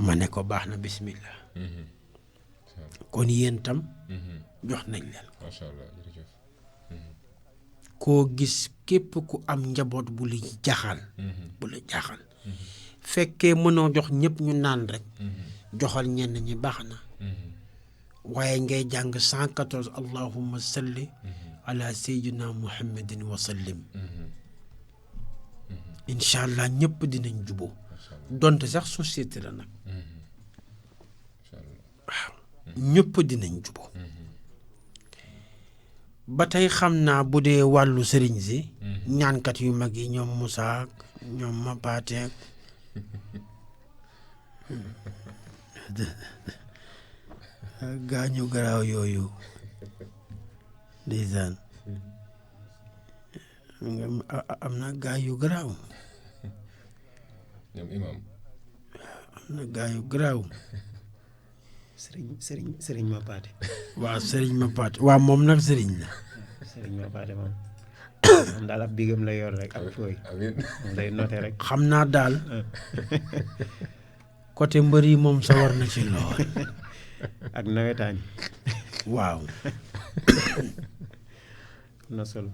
ma ne ko baax na bismillah kon yéen tam jox nañ leen ko koo gis képp ku am njaboot bu la jaaxal fekkee mënoo jox ñëpp ñu naan rek joxal ñenn ñi baax na waaye ngay jàng 114 allahumma salli ala sayyidina muhammadin wa sallim incha allah ñëpp dinañ juboo donte sax société la nag waaw ñëpp dinañ juboo ba tey xam naa bu dee wàllu sëriñ si ñaankat yu mag yi ñoom Moussa ñoom Mapateek gaañu garaaw yooyu ndeysaan am na gaa yu garaaw ñoom imam am na gaa yu garaaw sëriñ ma paate. waaw sëriñ ma paate waaw moom nag sëriñ la sëriñ ma paate moom daal ab bigam la yor rek ak fooy amiin moom day noté rek. xam naa daal côté mbër yi moom sawar na ci lool ak nawetaan yi waaw am na solo.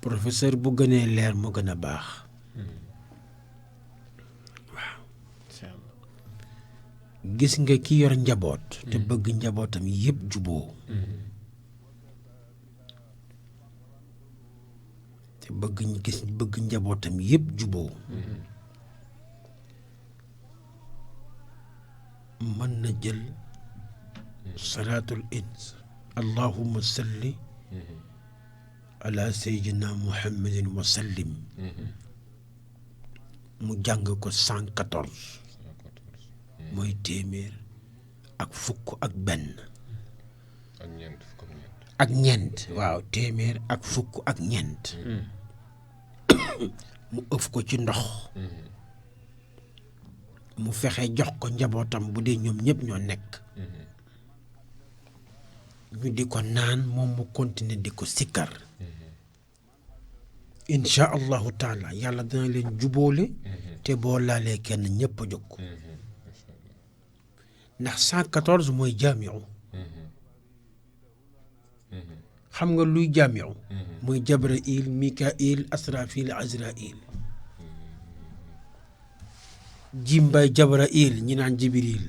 professeur bu gënee leer mu gën a baax waaw incha allah. gis nga ki yor njaboot te bëgg njabootam yépp juboo te bëgg njabootam yépp juboo mën na jël salaatul ins allahumma salli ala sayyidina muhammadin wa sallim mu jàng ko 114 mooy téeméer ak fukk ak benn ak ñeent waaw téeméer ak fukk ak ñeent mu ëf ko ci ndox mu fexe jox ko njabootam bu dee ñoom ñëpp ñoo nekk ñu di ko naan moom mu continuer di ko sikkar incha allahu taala yàlla dana leen jubóole te boo laalee kenn ñëpp a jóg ndax 114 mooy jaamiu xam nga luy jaamiu mooy jabrail mikail asrafil azrail jimbay jabrail ñi naan jibril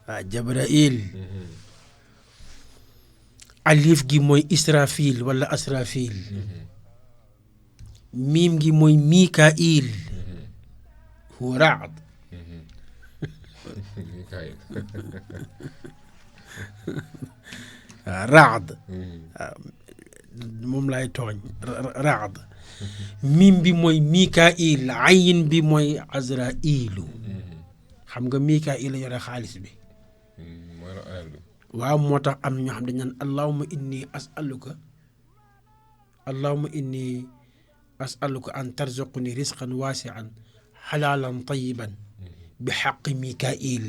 waaw jabrail alif gi mooy israfil wala asrafil miim gi mooy mikail huwa raad raad moom lay tooñ raad miim bi mooy mikail ayin bi mooy azrailu xam nga mikail yore xaalis bi waaw moo tax am na ñoo xam dañ naan allahumma inni asaluka an tarzuqni risqan waasian xalaalan tayiban bi xaqi mikail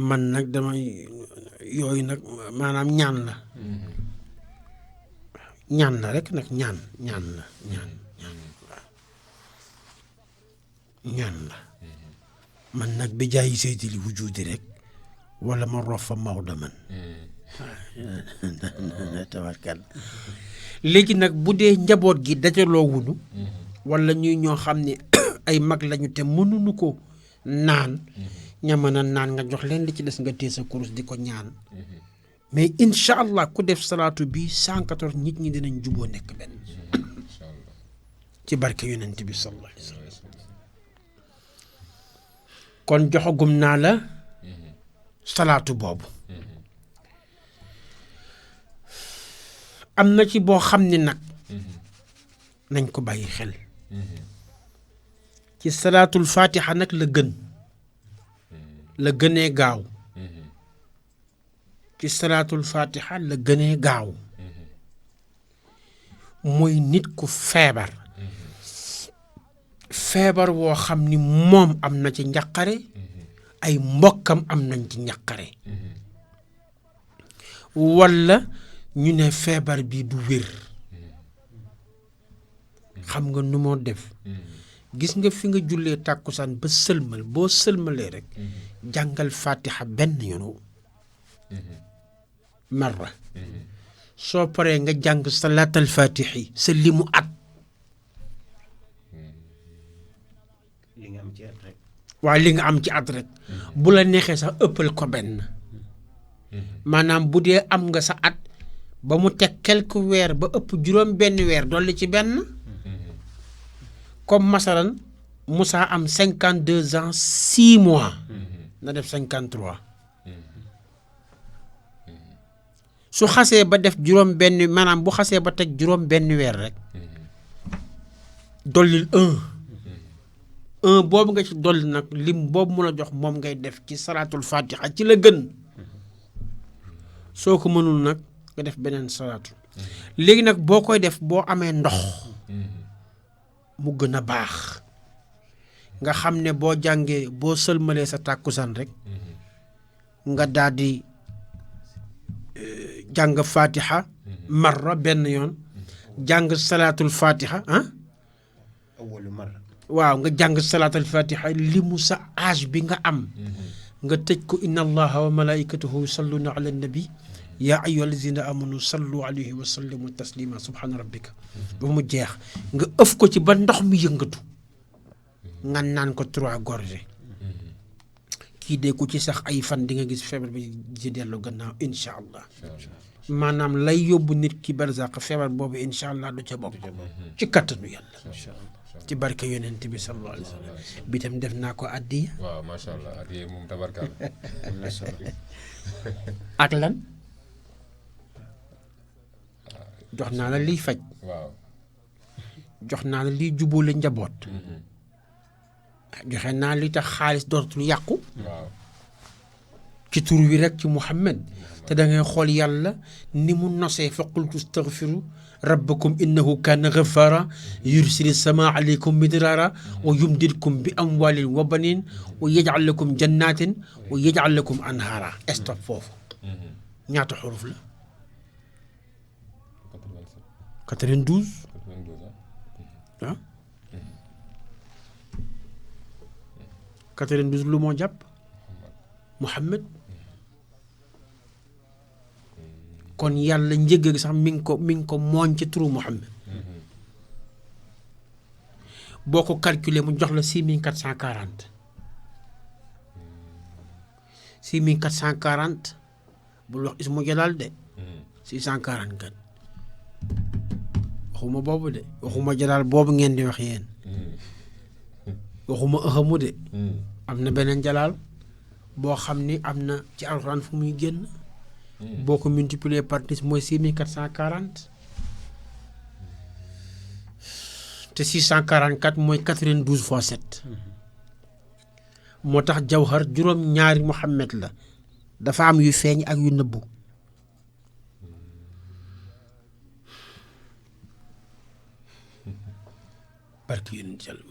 man nag damay yooyu nag maanaam ñaan la rek nag ñaan la man nag bi jaayi seydili wujudi rek wala ma rof fa Maodo man tabarkal léegi nag bu dee njaboot gi dajaloo wunu wala ñuy ñoo xam ne ay mag lañu te mënuñu ko naan ña mën a naan nga jox leen li ci des nga téye sa kurus di ko ñaan mais incha allah ku def salaatu bi 114 nit ñi dinañ juboo nekk benn ci barke yonent bi sallallahu alayhi wa sallam kon joxagum naa la salaatu boobu am na ci boo xam ne nag nañ ko bàyyi xel ci salaatul fatiha nag la gënee gaaw ci salaatul fatiha la gënee gaaw mooy nit ku feebar woo xam ni moom am na ci njaqare ay mbokkam am nañ ci njaqare walla ñu ne feebar bi du wér xam nga nu moo def gis nga fi nga jullee tàkkusaan ba sëlmal boo sëlmalee rek jàngal fatiha benn yoon marra soo paree nga jàng salaatal fatihi sa limu at li nga am ci at rek waaye li nga am ci at rek bu la neexee sax ëppal ko benn maanaam bu dee am nga sa at ba mu teg quelques weer ba ëpp juróom benn weer dolli ci benn comme masalan Moussa am 52 ans 6 mois na def 53 su xasee ba def juróom benn maanaam bu xasee ba teg juróom benn weer rek dollil 1 boobu nga ci dolli nag lim boobu mu la jox moom ngay def ci salaatul fatiha ci la gën soo ko mënul nag nga def beneen salaatu léegi nag boo koy def boo amee ndox mu gën a baax nga xam ne boo jàngee boo sëlmalee sa tàkkusaan rek nga daal di jàng fatiha marra benn yoon jàng salaatul fatiha awwalu marra waaw nga jàng salaatul fatiha li mu sa âge bi nga am nga tëj ko inna allaha wa malaikatahu yusalluna ala nabi yaa ayyuha allazina amanu sallu alayhi wa sallimu taslima subhana rabbika ba mu jeex nga ëf ko ci ba ndox mi yëngatu nga naan ko 3 gorgées kii de ku ci sax ay fan di nga gis feebar bi di dellu gannaaw incha allah maanaam lay yóbbu nit ki barzaq feebar boobu incha allah du ca bokk ci kattanu yàlla ci barke yonent bi sallallahu alayhi wa sallam bi tam def naa ko addiya waaw macha allah addiya moom tabarkaal ak lan jox naa la liy faj waaw jox naa la liy jubóole njaboot joxe naa li tax xaalis dootul yàqu waaw ci tur wi rek ci Muhammad te da ngay xool yàlla ni mu nosee fa qultu astaghfiru rabbakum innahu kaana ghaffara yursili samaa alaykum midrara wa yumdidkum bi amwalin wa banin wa yaj'al lakum jannatin wa yaj'al lakum anhara stop foofu ñaata xuruf la 92 ah 92 lu moo jàpp Muhammad kon yàlla njëgg gi sax mi ngi ko mooñ ci turu Muhammad boo ko calculer mu jox la 6440 6440 bul wax ismu jalaal de 644 waxuma boobu de waxuma jalaal boobu ngeen di wax yéen waxuma ëxamu de am na beneen jalaal boo xam ni am na ci alxuraan fu muy génn boo ko multiplier par 10 mooy 6440 te 644 mooy 92 fois 7 moo tax jawhar juróom ñaari Muhammad la dafa am yu feeñ ak yu nëbbu barki yonent Yàlla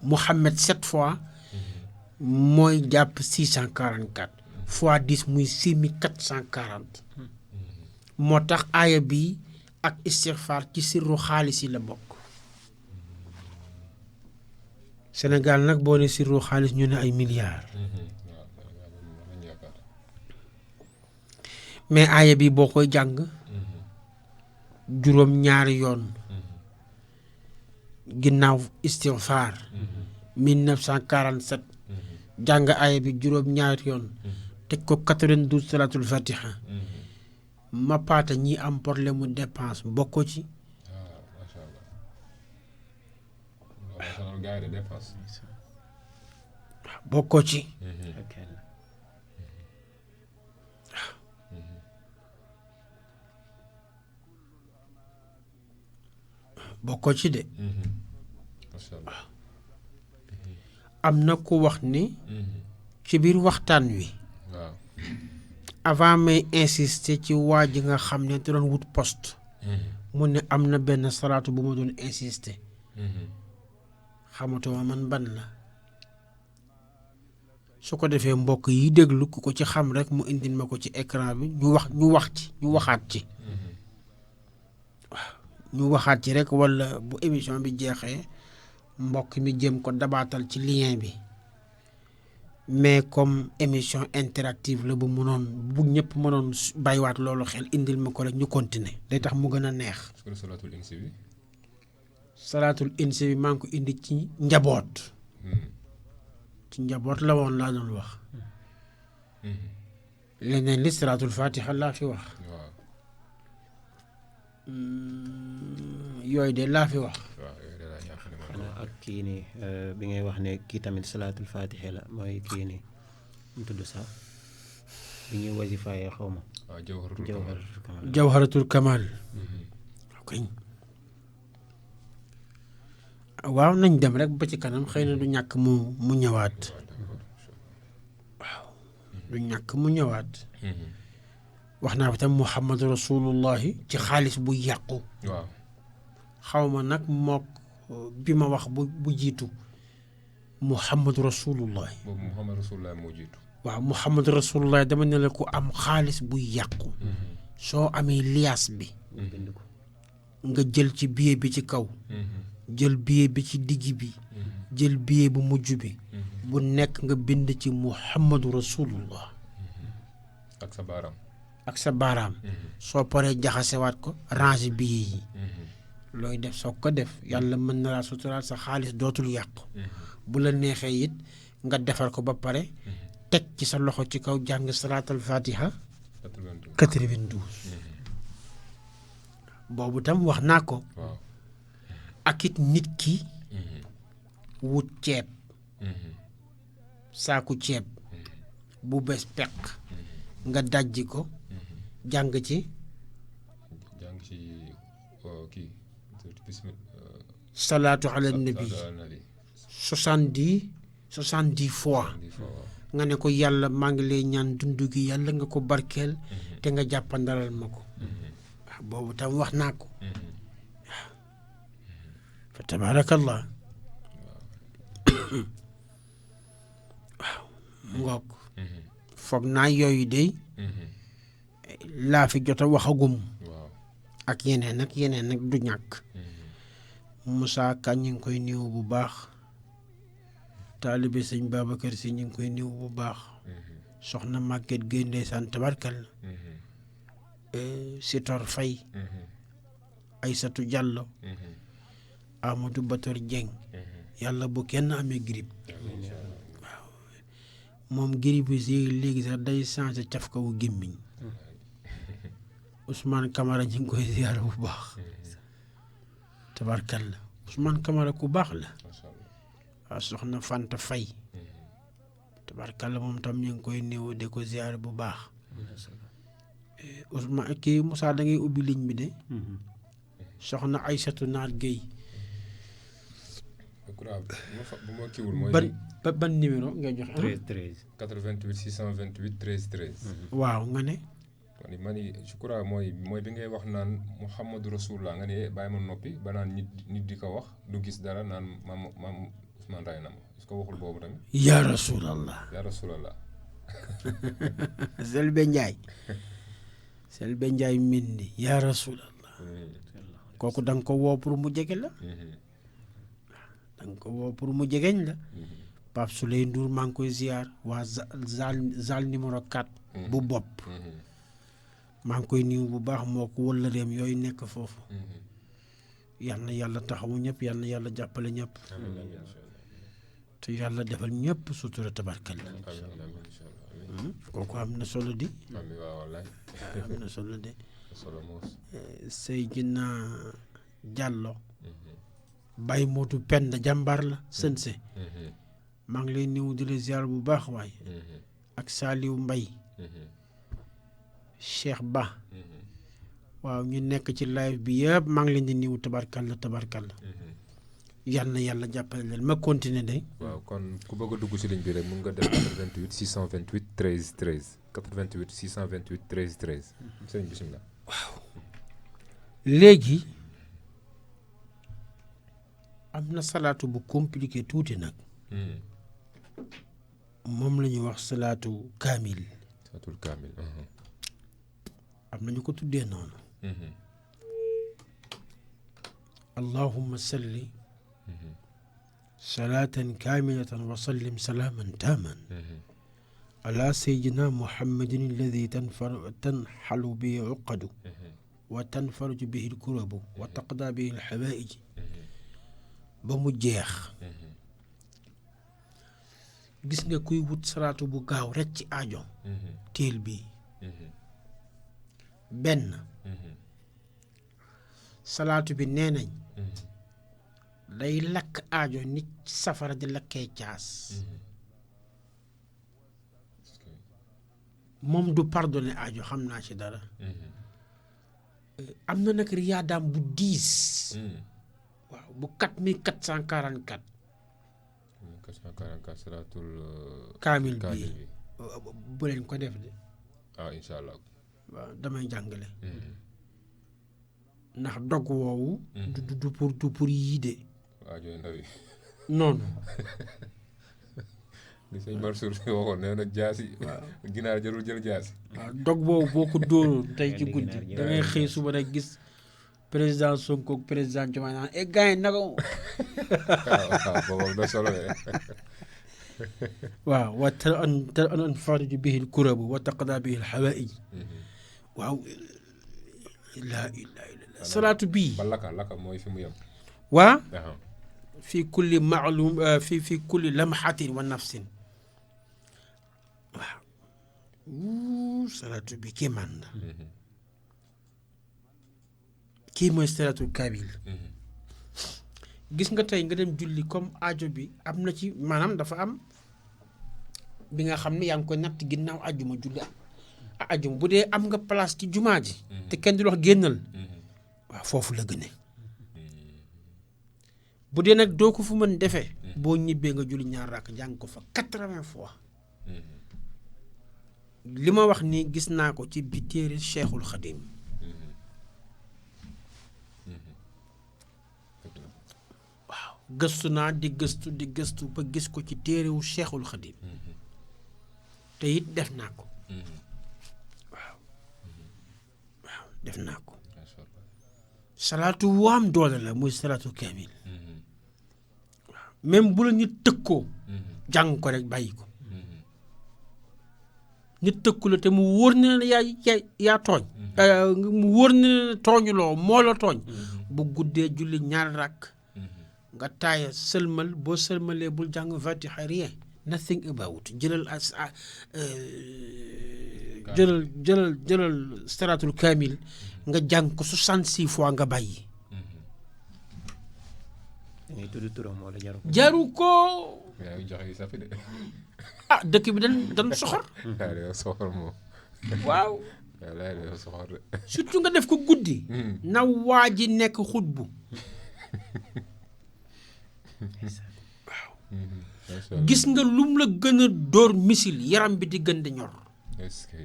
Muhammad 7 fois mooy jàpp 644 fois 10 muy 6440 moo tax aaya bi ak istixfaar ci sirru xaalis yi la bokk Sénégal nag boo ne sirru xaalis ñu ne ay milliards mais aaya bi boo koy jàng juróom ñaari yoon ginnaaw istixfaar 1947 jàng aaya bi juróom ñaari yoon teg ko 92 salatul fatiha ma paata ñi am problème mu dépense bokko ci bokko ci bokko ci de am na ku wax ni ci biir waxtaan wi avant may insister ci waa ji nga xam ne te doon wut poste mu ne am na benn salaatu bu ma doon insister xamatuma man ban la su ko defee mbokk yi déglu ku ko ci xam rek mu indil ma ko ci écran bi ñu waxaat ci waaw ñu waxaat ci rek walla bu émission bi jeexee mbokk mi jëm ko dabaatal ci lien bi mais comme émission interactive la bu mënoon bu ñëpp mënoon bàyyiwaat loolu xel indil ma ko rek ñu continuer day tax mu gën a neex. salaatul insi bi maa ngi ko indi ci njaboot. ci njaboot la woon laa doon wax. leneen li salaatul fatiha laa fi wax. yooyu de laa fi wax. ak kii nii bi ngay wax ne kii tamit salaatul fatiha la mooy kii nii mu tudd sax li ñuy wasifaaye xaw ma waaw jawharatul kamal. jawharatul kamal jawharatul kamal ok waaw nañ dem rek ba ci kanam xëy na du ñàkk mu ñëwaat waaw du ñàkk mu ñëwaat wax naa fi tam muhammadu rasulullahi ci xaalis bu yàqu waaw xaw ma nag mook bi ma wax bu jiitu muhammadu rasulullahi boobu Muhammad Rasulullah moo jiitu. waaw muhammadu rasulullahi dama ne la ku am xaalis buy yàqu soo amee liyaas bi bind ko nga jël ci billet bi ci kaw jël billet bi ci digg bi jël billet bu mujj bi bu nekk nga bind ci muhammadu rasulullah ak sa baaraam. ak sa baaraam soo paree jaxasewaat ko range billet yi looy def soo ko def yàlla mën na laa suturaal sa xaalis dootul yàqu bu la neexee it nga defar ko ba pare teg ci sa loxo ci kaw jàng salaatal fatiha 92 boobu tam wax naa ko waaw. ak it nit ki wut ceeb saaku ceeb bu bees peq nga dajji ko jàng ci jàng ci kii salaatu ala nabi 70 fois nga ne ko yàlla maa ngi lay ñaan dund gi yàlla nga ko barkeel te nga jàppandalal ma ko waaw boobu tam wax naa ko waaw fa tabaarakallah waaw mu ngoog foog naa yooyu de laa fi jot a waxagum waaw. ak yeneen nag du ñàkk Moussa Ka ñu ngi koy niw bu baax taalibe sëñ Babacar Si ñu ngi koy niw bu baax soxna Maguette Gueye ndeysaan tabarkal Sitor Faye Aysatu Diallo Amadou Bator Dieng yàlla bu kenn amee grippe waaw moom grippe bi si léegi sax day changé cafka wu gémmiñ Ousmane Camara ñu ngi koy ziyaar bu baax tabarkal la Ousmane Camara ku baax la waaw soxna Fanta Faye tabarkal la moom tam ñu ngi koy néew de ko ziyaar bu baax Ousmane kii Moussa da ngay ubbi ligne bi de soxna Aysatu Naar Gueye bu ma kiiwul mooy. ban numéro ngay joxe 13 88 628 13 13. waaw nga ne man je crois mooy bi ngay wax naan Muhammadu Rasulullah nga ne bàyyi ma noppi ba naan nit di ko wax du gis dara naan maam Ousmane ray na ma est-ce que waxul boobu tamit. yaa rasulallah yaa rasulallah. Selbe Njaay Mindi yaa rasulallah kooku da nga ko woo pour mu jege la da nga ko woo pour mu jegeñ la Pape Souley Ndour maa ngi koy ziar waa zal numéro 4 bu bopp maa ngi koy nuyu bu baax moo ko wëllëreem yooyu nekk foofu yal na yàlla taxawu ñëpp yal na yàlla jàppale ñëpp te yàlla defal ñëpp sutura tabarkal la kooku am na solo di am na solo de Seydina Diallo Baye Mootu Penda jàmbaar la sënse maa ngi lay nuyu di la ziar bu baax waaye ak Saliou Mbaye Cheikh Ba waaw ñu nekk ci live bi yëpp maa ngi leen di nuyu tabarkalla yal na yàlla jàppale leen ma continuer de. waaw kon ku bëgg a dugg si ligne bi rek mun nga def 88 628 13 13 88 628 13 13 sëñ bisimilah. waaw léegi am na salaatu bu compliqué tuuti nag. moom la ñuy wax salaatu kaamil. salaatul kaamil. am na ñu ko tuddee noonu. allahumma salli. salaatan kaamilatan wa sallim salaaman taaman. ala sayyidina muhammadin alladi tanxalu bihi uqadu. wa tanfaraju bihi lkurabu. wa taqda bihi lxawaïj. ba mu jeex. gis nga kuy wut salaatu bu gaaw rekk ci aajo. téel bi benn. salaatu bi nee nañ. day lakk aajo nit safara di lakkee caas. moom du pardonner aajo xam naa ci dara am na nag riyaadaam bu 10 waaw bu 4444 444 salaatul kaamil bi bu leen ko def de incha allah waaw damay jàngale ndax dog woowu du pour yii de aajo ndaw yi non li sëñ Mansour si waxoon nee na jaasi ginaar jarul jël jaasi waaw dog boobu boo ko dóoroon tey ci guddi da ngay xëy suba rek gis président Sonko ak président Diomaye naan gars yi naka waaw boobu da solo de waaw wa te an fariju bihi l kurabu wa taqda bihi l hawaïj waaw laa ilaha illallah salaatu bii ba laka mooy fi mu yem waa fi kulli maalum fi kulli lamhatin wa nafsin waaw salaatu bi kii man na kii mooy salaatul kaamil gis nga tey nga dem julli comme aajo bi am na ci maanaam dafa am bi nga xam ne yaa ngi koy natt ginnaaw ajuma julli ajuma bu dee am nga place ci jumaa ji te kenn du wax génnal waaw foofu la gëne bu dee nag doo ko fu mën defee boo ñibbee nga julli ñaar rakk jàng ko fa 80 fois li ma wax nii gis naa ko ci bi téere Cheikhul Khadim waaw gëstu naa di gëstu ba gis ko ci téerewu Cheikhul Khadim te it def naa ko waaw def naa ko salaatu waam doole la muy salaatu kaamil waaw même bu la nit tëkkoo jàng ko rek bàyyi ko nit tëkku la te mu wóor na la yaa tooñ mu wóor na la tooñuloo moo la tooñ bu guddee julli ñaar rakk nga taaya sëlmal boo sëlmalee bul jàng fatiha rien nothing about jëlal salaatul kaamil nga jàng ko 66 fois nga bàyyi ngay tudd turam wala jaru ko yaa ngi joxe yi safi de dëkk bi dañ soxor yaa yow soxor moom waaw laa yow soxor de surtout nga def ko guddi na waa ji nekk xutbu waaw gis nga lum la gën a dóor misil yaram bi di gën di ñor est-ce que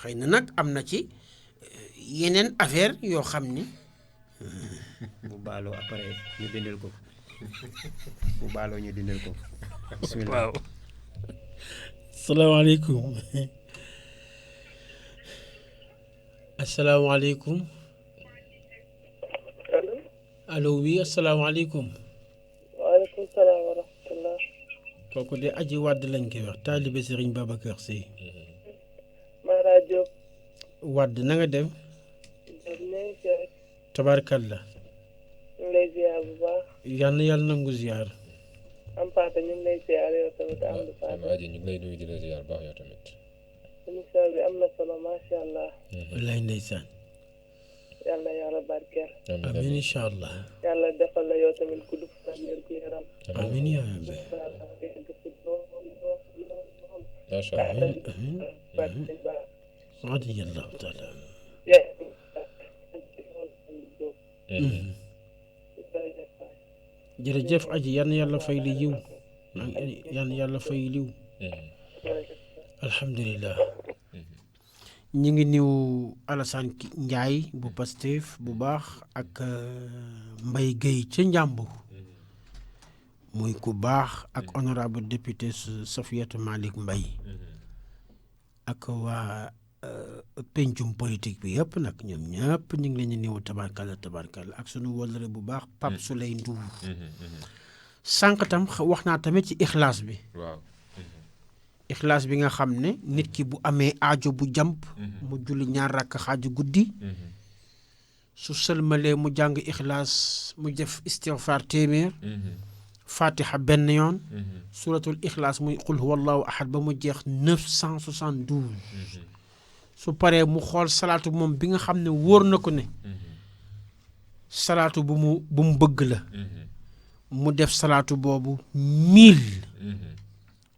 xëy na nag am na ci yeneen affaire yoo xam ni bu baaloo après ñu dindal ko bu baaloo ñu dindal ko bismillah waaw asalaamaaleykum asalaamaaleykum allo oui asalaamaaleykum waaleykum salaam wa rahmatullah kooku de aji wàdd lañ koy wax taalibe Sëriñ Babacar Sy Mara Diop wàdd na nga dem tabaarkalla ñu ngi lay ziar bu baax yal na yàlla nangu ziar am paata ñu ngi lay ziar yow tamit am du paata aji ñu ngi lay nuyu di la ziar baax yow tamit émission bi am na solo macha allah wallaay ndeysaan yàlla yàlla barkeel amiin incha allah yàlla defal la yow tamit gudd fan wér gu yaram amiin yaa rabbi macha allah amiin radiyallahu taala jërëjëf aji yal na yàlla fay li yiw yal na yàlla fay liw alhamdulilah ñi ngi niw Alassane Ndiaye bu Pastef bu baax ak Mbaye Gueye ca Njàmbur muy ku baax ak honorable député Safiatou Malick Mbaye ak waa pencum politique bi yëpp nag ñoom ñëpp ñu ngi leen di niw tabarkalla ak sunu wëllëre bu baax Pape Souley Ndour sànq tam wax naa tamit ci ixlaas bi waaw ixlaas bi nga xam ne nit ki bu amee aajo bu jàmp mu julli ñaar rakk xaaju guddi su sëlmalee mu jàng ixlaas mu def istighfar téeméer fatiha benn yoon suratul ixlaas muy qul huwallahu ahad ba mu jeex 972 su paree mu xool salaatu moom bi nga xam ne wóor na ko ne salaatu bu mu bëgg la mu def salaatu boobu 1000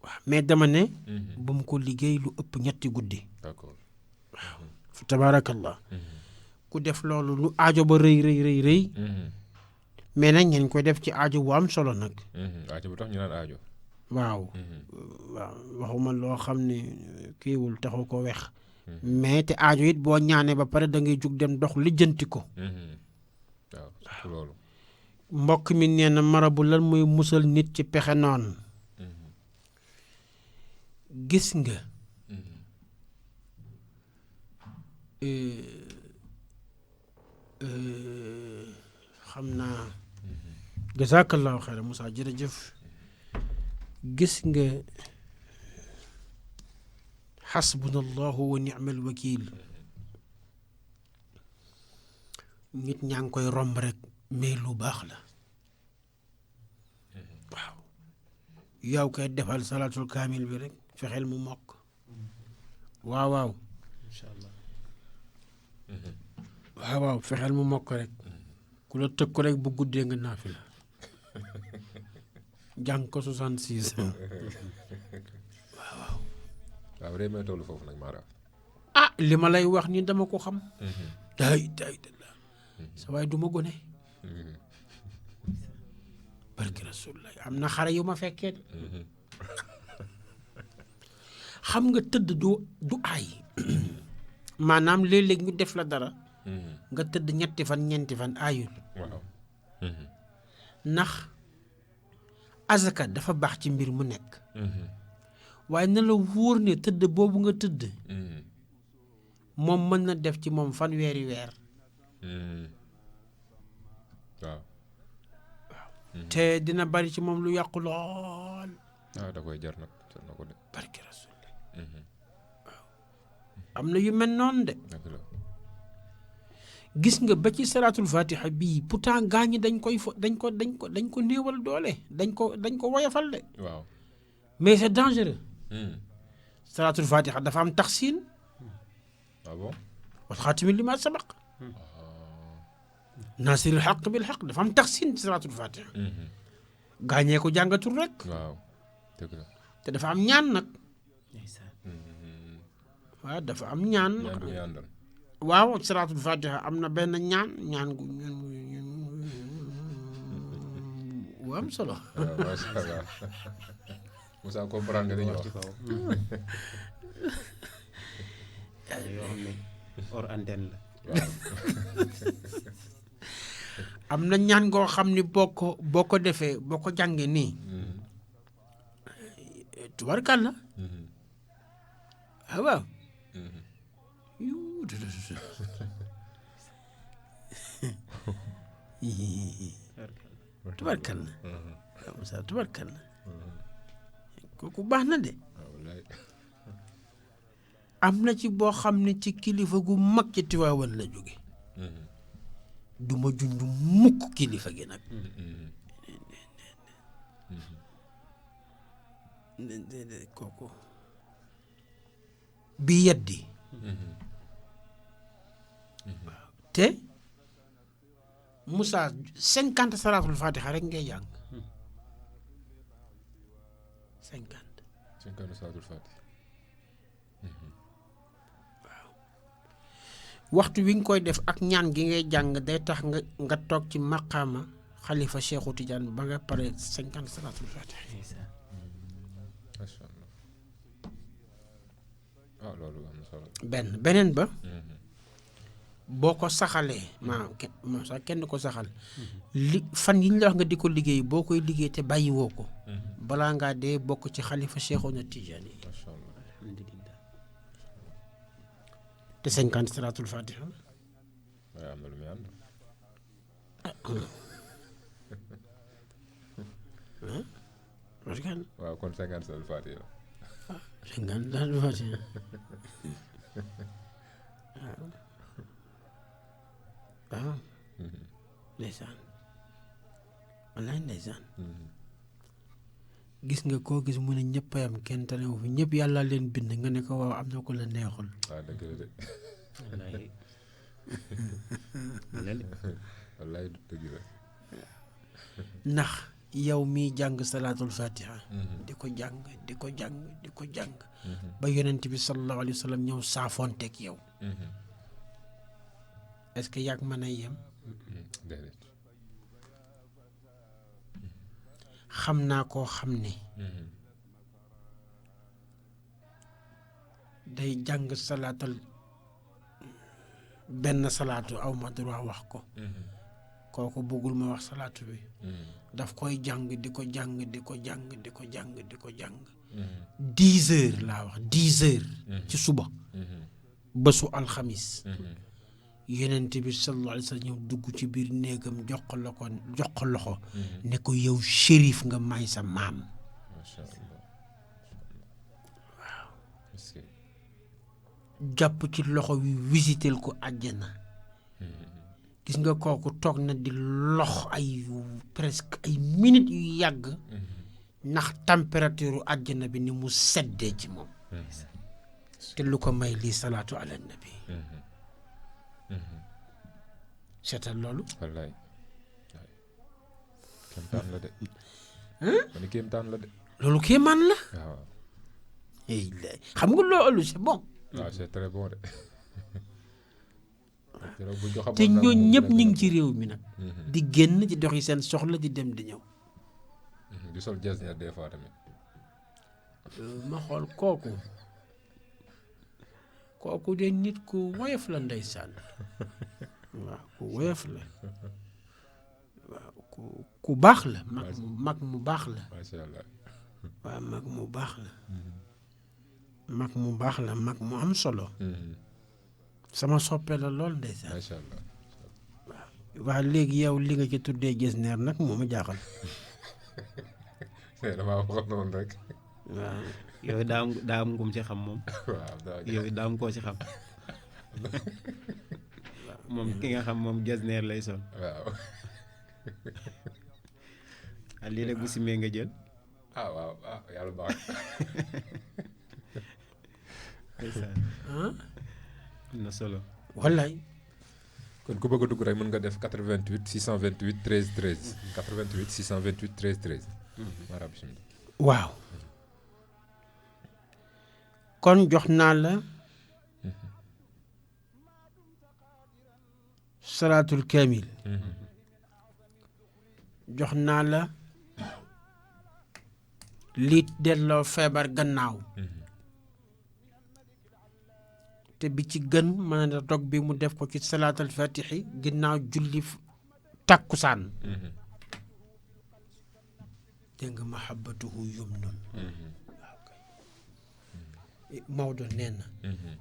waaw mais dama ne bu mu ko liggéey lu ëpp ñetti guddi d'accord. fa tabaarakallah ku def loolu lu aajo ba rëy rëy mais nag ngeen koy def ci aajo bu am solo nag aajo bu tax ñu naan aajo. waaw waxuma loo xam ne kiiwul taxu ko wex mais te aajo it boo ñaanee ba pare da ngay jug dem dox lijjanti ko waaw surtout loolu. mbokk mi nee na marabu lan mooy musal nit ci pexe noonu gis nga xam naa jazakallahu xayran Moussa jërëjëf gis nga xasbunallahu wa ni'mal wakiil nit ñaa ngi koy romb rek mais lu baax la waaw yow koy defal salaatul kaamil bi rek fexeel mu mokk waaw waaw incha allah waaw waaw fexeel mu mokk rek ku la tëg ko rek bu guddee nga naafi la jàng ko 66 waaw réew mi tollu foofu nag Mara. ah li ma lay wax ni dama ko xam day la sa waay du ma gone barki rasulullah am na xare yu ma fekkee de xam nga tëdd du aay maanaam léeg-léeg ñu def la dara nga tëdd ñetti fan ñeenti fan aayul waaw. ndax azaka dafa baax ci mbir mu nekk waaye na la wóor ne tëdd boobu nga tëdd moom mën na def ci moom fanweeri weer waaw. te dina bari ci moom lu yàqu lool ah da koy jar nag jar na ko de. barki rasulullah waaw am na yu mel noonu de dëgg la. gis nga ba ci salaatul fatiha bii pourtant gaa ñi dañ ko néewal doole dañ ko woyafal de waaw. mais c'est dangereux salaatul fatiha dafa am taxsin ah bon. wal xaatimi li ma sabaq naasiril xaq bil xaq dafa am taxsin ci salaatul fatiha gaañee ko jàngatul rek waaw dëgg la. te dafa am ñaan nag ndeysaan waaw dafa am ñaan ñaan bu ñu àndal. waaw salaatul fatiha am na benn ñaan gu wu am solo waaw macha allah Moussa comprendre nga li ñu wax wax. ci kaw yoo xam ne hors antenne la waaw. am na ñaan ngoo xam ni boo ko defee boo ko jàngee nii tubarkal la waaw tubarkal la Moussa tubarkal la kooku baax na de waaw wallaay. am na ci boo xam ne ci kilifa gu mag ci Tiwaawan la jóge du ma junj mukk kilifa gi nag kooku bi yeddi waaw te Moussa 50 salaatul fatiha rek ngay jàng 50 salaatul faatiha. waxtu wi nga koy def ak ñaan gi ngay jàng day tax nga toog ci maqaama xalifa Cheikhu Tidiane ba nga pare 50 salaatul fatiha ndeysaan macha allah. ah loolu am na solo. beneen ba boo ko saxalee sax kenn ko saxal li fan yi ñu la wax nga di ko liggéey boo koy liggéey te bàyyi woo ko balaa ngaa dee bokk ci xalifa Cheikhouna Tidiane yi macha allah. alhamdulillah te 50 salaatul fatiha waaye am na lu muy ànd. waaw kon 50 salaatul faatiha la. 50 salaatul fatiha waaw ndeysaan wallaay ndeysaan gis nga koo gis mu ne ñëpp a yam kenn tanewu fi ñëpp yàlla leen bind nga ne ko waaw am na ko la neexul waaw dëgg la de. wallaay wallaay dëgg la. ndax yow miy jàng salaatul fatiha di ko jàng di ko jàng di ko jàng ba yonent bi sallallahu alayhi wa sallam ñëw saafoonteeg yow est-ce que yàgg mën a yem déedéet xam naa koo xam ne day jàng salaatal benn salaatu aw ma droit wax ko kooku bëggul ma wax salaatu bi daf koy jàng di ko jàng di ko jàng di ko jàng di ko jàng 10 heures laa wax 10 heures ci suba bésu alxamis yonent bi sallallahu alayhi wa sallam ñëw dugg ci biir néegam jox ko loxo ne ko yow shérif nga may sa maam macha allah waaw est-ce que jàpp ci loxo wi visitel ko àjjana gis nga kooku toog na di lox ay presque ay minutes yu yàgg ndax température àjjana bi ni mu seddee ci moom te lu ko may lii salaatu ala nabi seetal loolu wallaay kéemtaan la de ma ni kéemtaan la de loolu kéemaan la waaw xam nga loolu c'est bon waaw c'est très bon de bu ñu te ñooñ ñëpp ñu ngi ci réew mi nag di génn di doxi seen soxla di dem di ñëw di sol jasneer des fois tamit ma xool kooku de nit ku woyof la ndeysaan waaw ku woyof la waaw ku baax la mag mu baax la macha allah waaw mag mu baax la mag mu baax la mag mu am solo sama soppe la lool ndeysaan macha allah waaw léegi yow li nga ci tuddee jasneer nag moo ma jaaxal damaa waxoon noonu rek waaw yow daa am ngum ci xam moom waaw yow daa am koo ci xam moom ki nga xam moom jasneer lay sol waaw lii rek bu simee nga jël waaw yàlla baax am na solo wallaay kon ku bëgg a dugg rek mën nga def 88 628 13 13 88 628 13 13 maanaam bisimilah waaw kon jox naa la salaatul kaamil jox naa la liit delloo feebar gannaaw te bi ci gën mën na dog bi mu def ko ci salaatal fatixi ginnaaw julli tàkkusaan dégg nga mahabbatuhu yumnun waaw kay Maodo nee na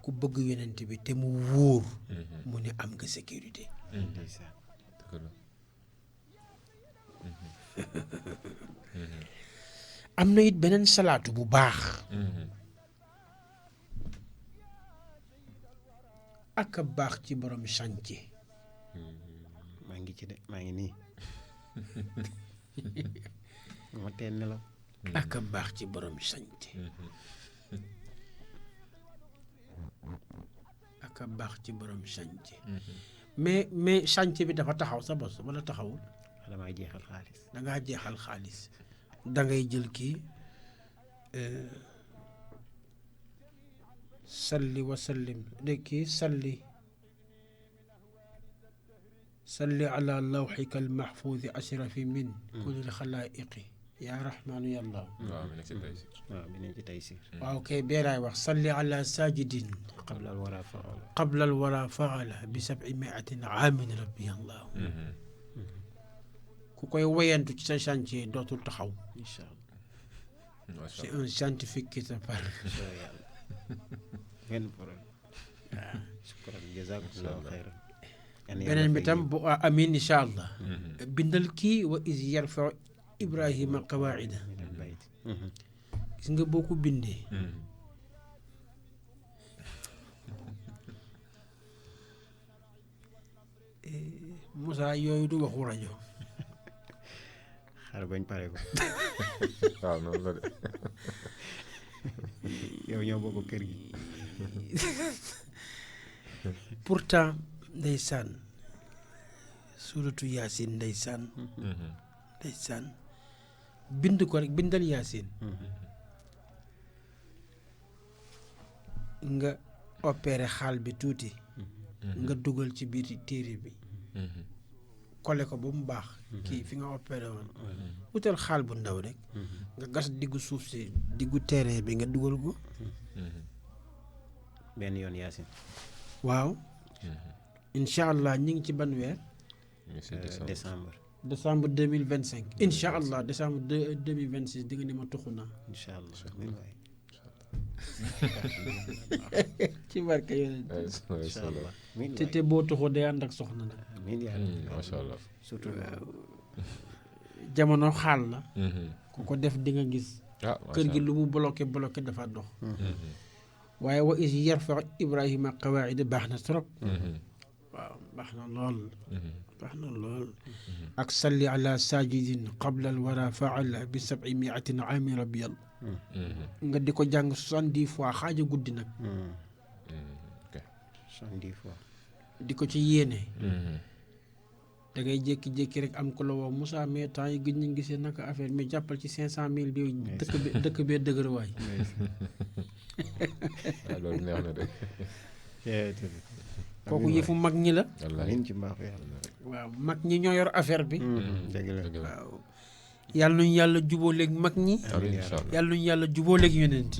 ku bëgg yonent bi te mu wóor mu ne am nga sécurité am na it beneen salaatu bu baax ak a baax ci borom chantier maa ngi ci de maa ngi nii ma teel nelaw ak a baax ci borom chantier ak a baax ci borom chantier mais chantier bi dafa taxaw sa bos wala taxawul damay jeexal xaalis dangaa jeexal xaalis dangay jël kii salli wa sallim de kii salli ala lawxika almaxfuudi ashrafi min kulli xalaa'iqi yaa rahmaanu yàlla waaw bi nekk ci tey si waaw bi nekk ci tey si waaw kay beeraay wax salli ala sajidin qabla al wara faala qabla al wara faala bi 700 aamin rabbi allah ku koy woyantu ci sa chantier dootul taxaw incha allah c'est un scientifique qui te parle yàlla benn problème waaw shukran jazakumullahu xayran beneen bi tam bu amin incha allah bindal kii wa is yarfa ibrahima qawaida gis nga boo ko bindee Moussa yooyu du waxu rajo xaaral bañ pare ko waaw noonu la de yow ñoo bokk kër gi pourtant ndeysaan suratu yaasin ndeysaan bind ko rek bindal yaasin nga opéré xaal bi tuuti nga dugal ci biir téere bi kole ko ba mu baax kii fi nga opéré woon wutal xaal bu ndaw rek nga gas diggu suuf si diggu terrain bi nga dugal ko benn yoon yaasin waaw incha allah ñu ngi ci ban weer décembre 2025 incha allah décembre 2026 di nga ni ma tuxu naa incha allah amiin waay ci barke yonent incha allah amiin waay te boo tuxoo day ànd ak soxna nag amiin yaa rabbi macha allah surtout jamono xaal la ku ko def di nga gis macha kër gi lu mu bloqué dafa dox waaye wa is yarfa ibrahima qawaida baax na trop waaw baax na lool ak salli ala sajidin qabla al wara faala bi 700 aami rabiyal nga di ko jàng 70 fois xaaja guddi nag 70 fois di ko ci yéene da ngay jékki-jékki rek am ko la woo Moussa mais temps yi gëj nañ gisee naka affaire mais jàppal ci 500,000 bi dëkk bee dëgër waay loolu neex na de kooku yëfu mag ñi la amiin ci mbaaxu yàlla waaw mag ñi ñoo yor affaire bi dëgg la waaw yàlla nañu yàlla jubóoleeg mag ñi yàlla nañu yàlla jubóoleeg yonent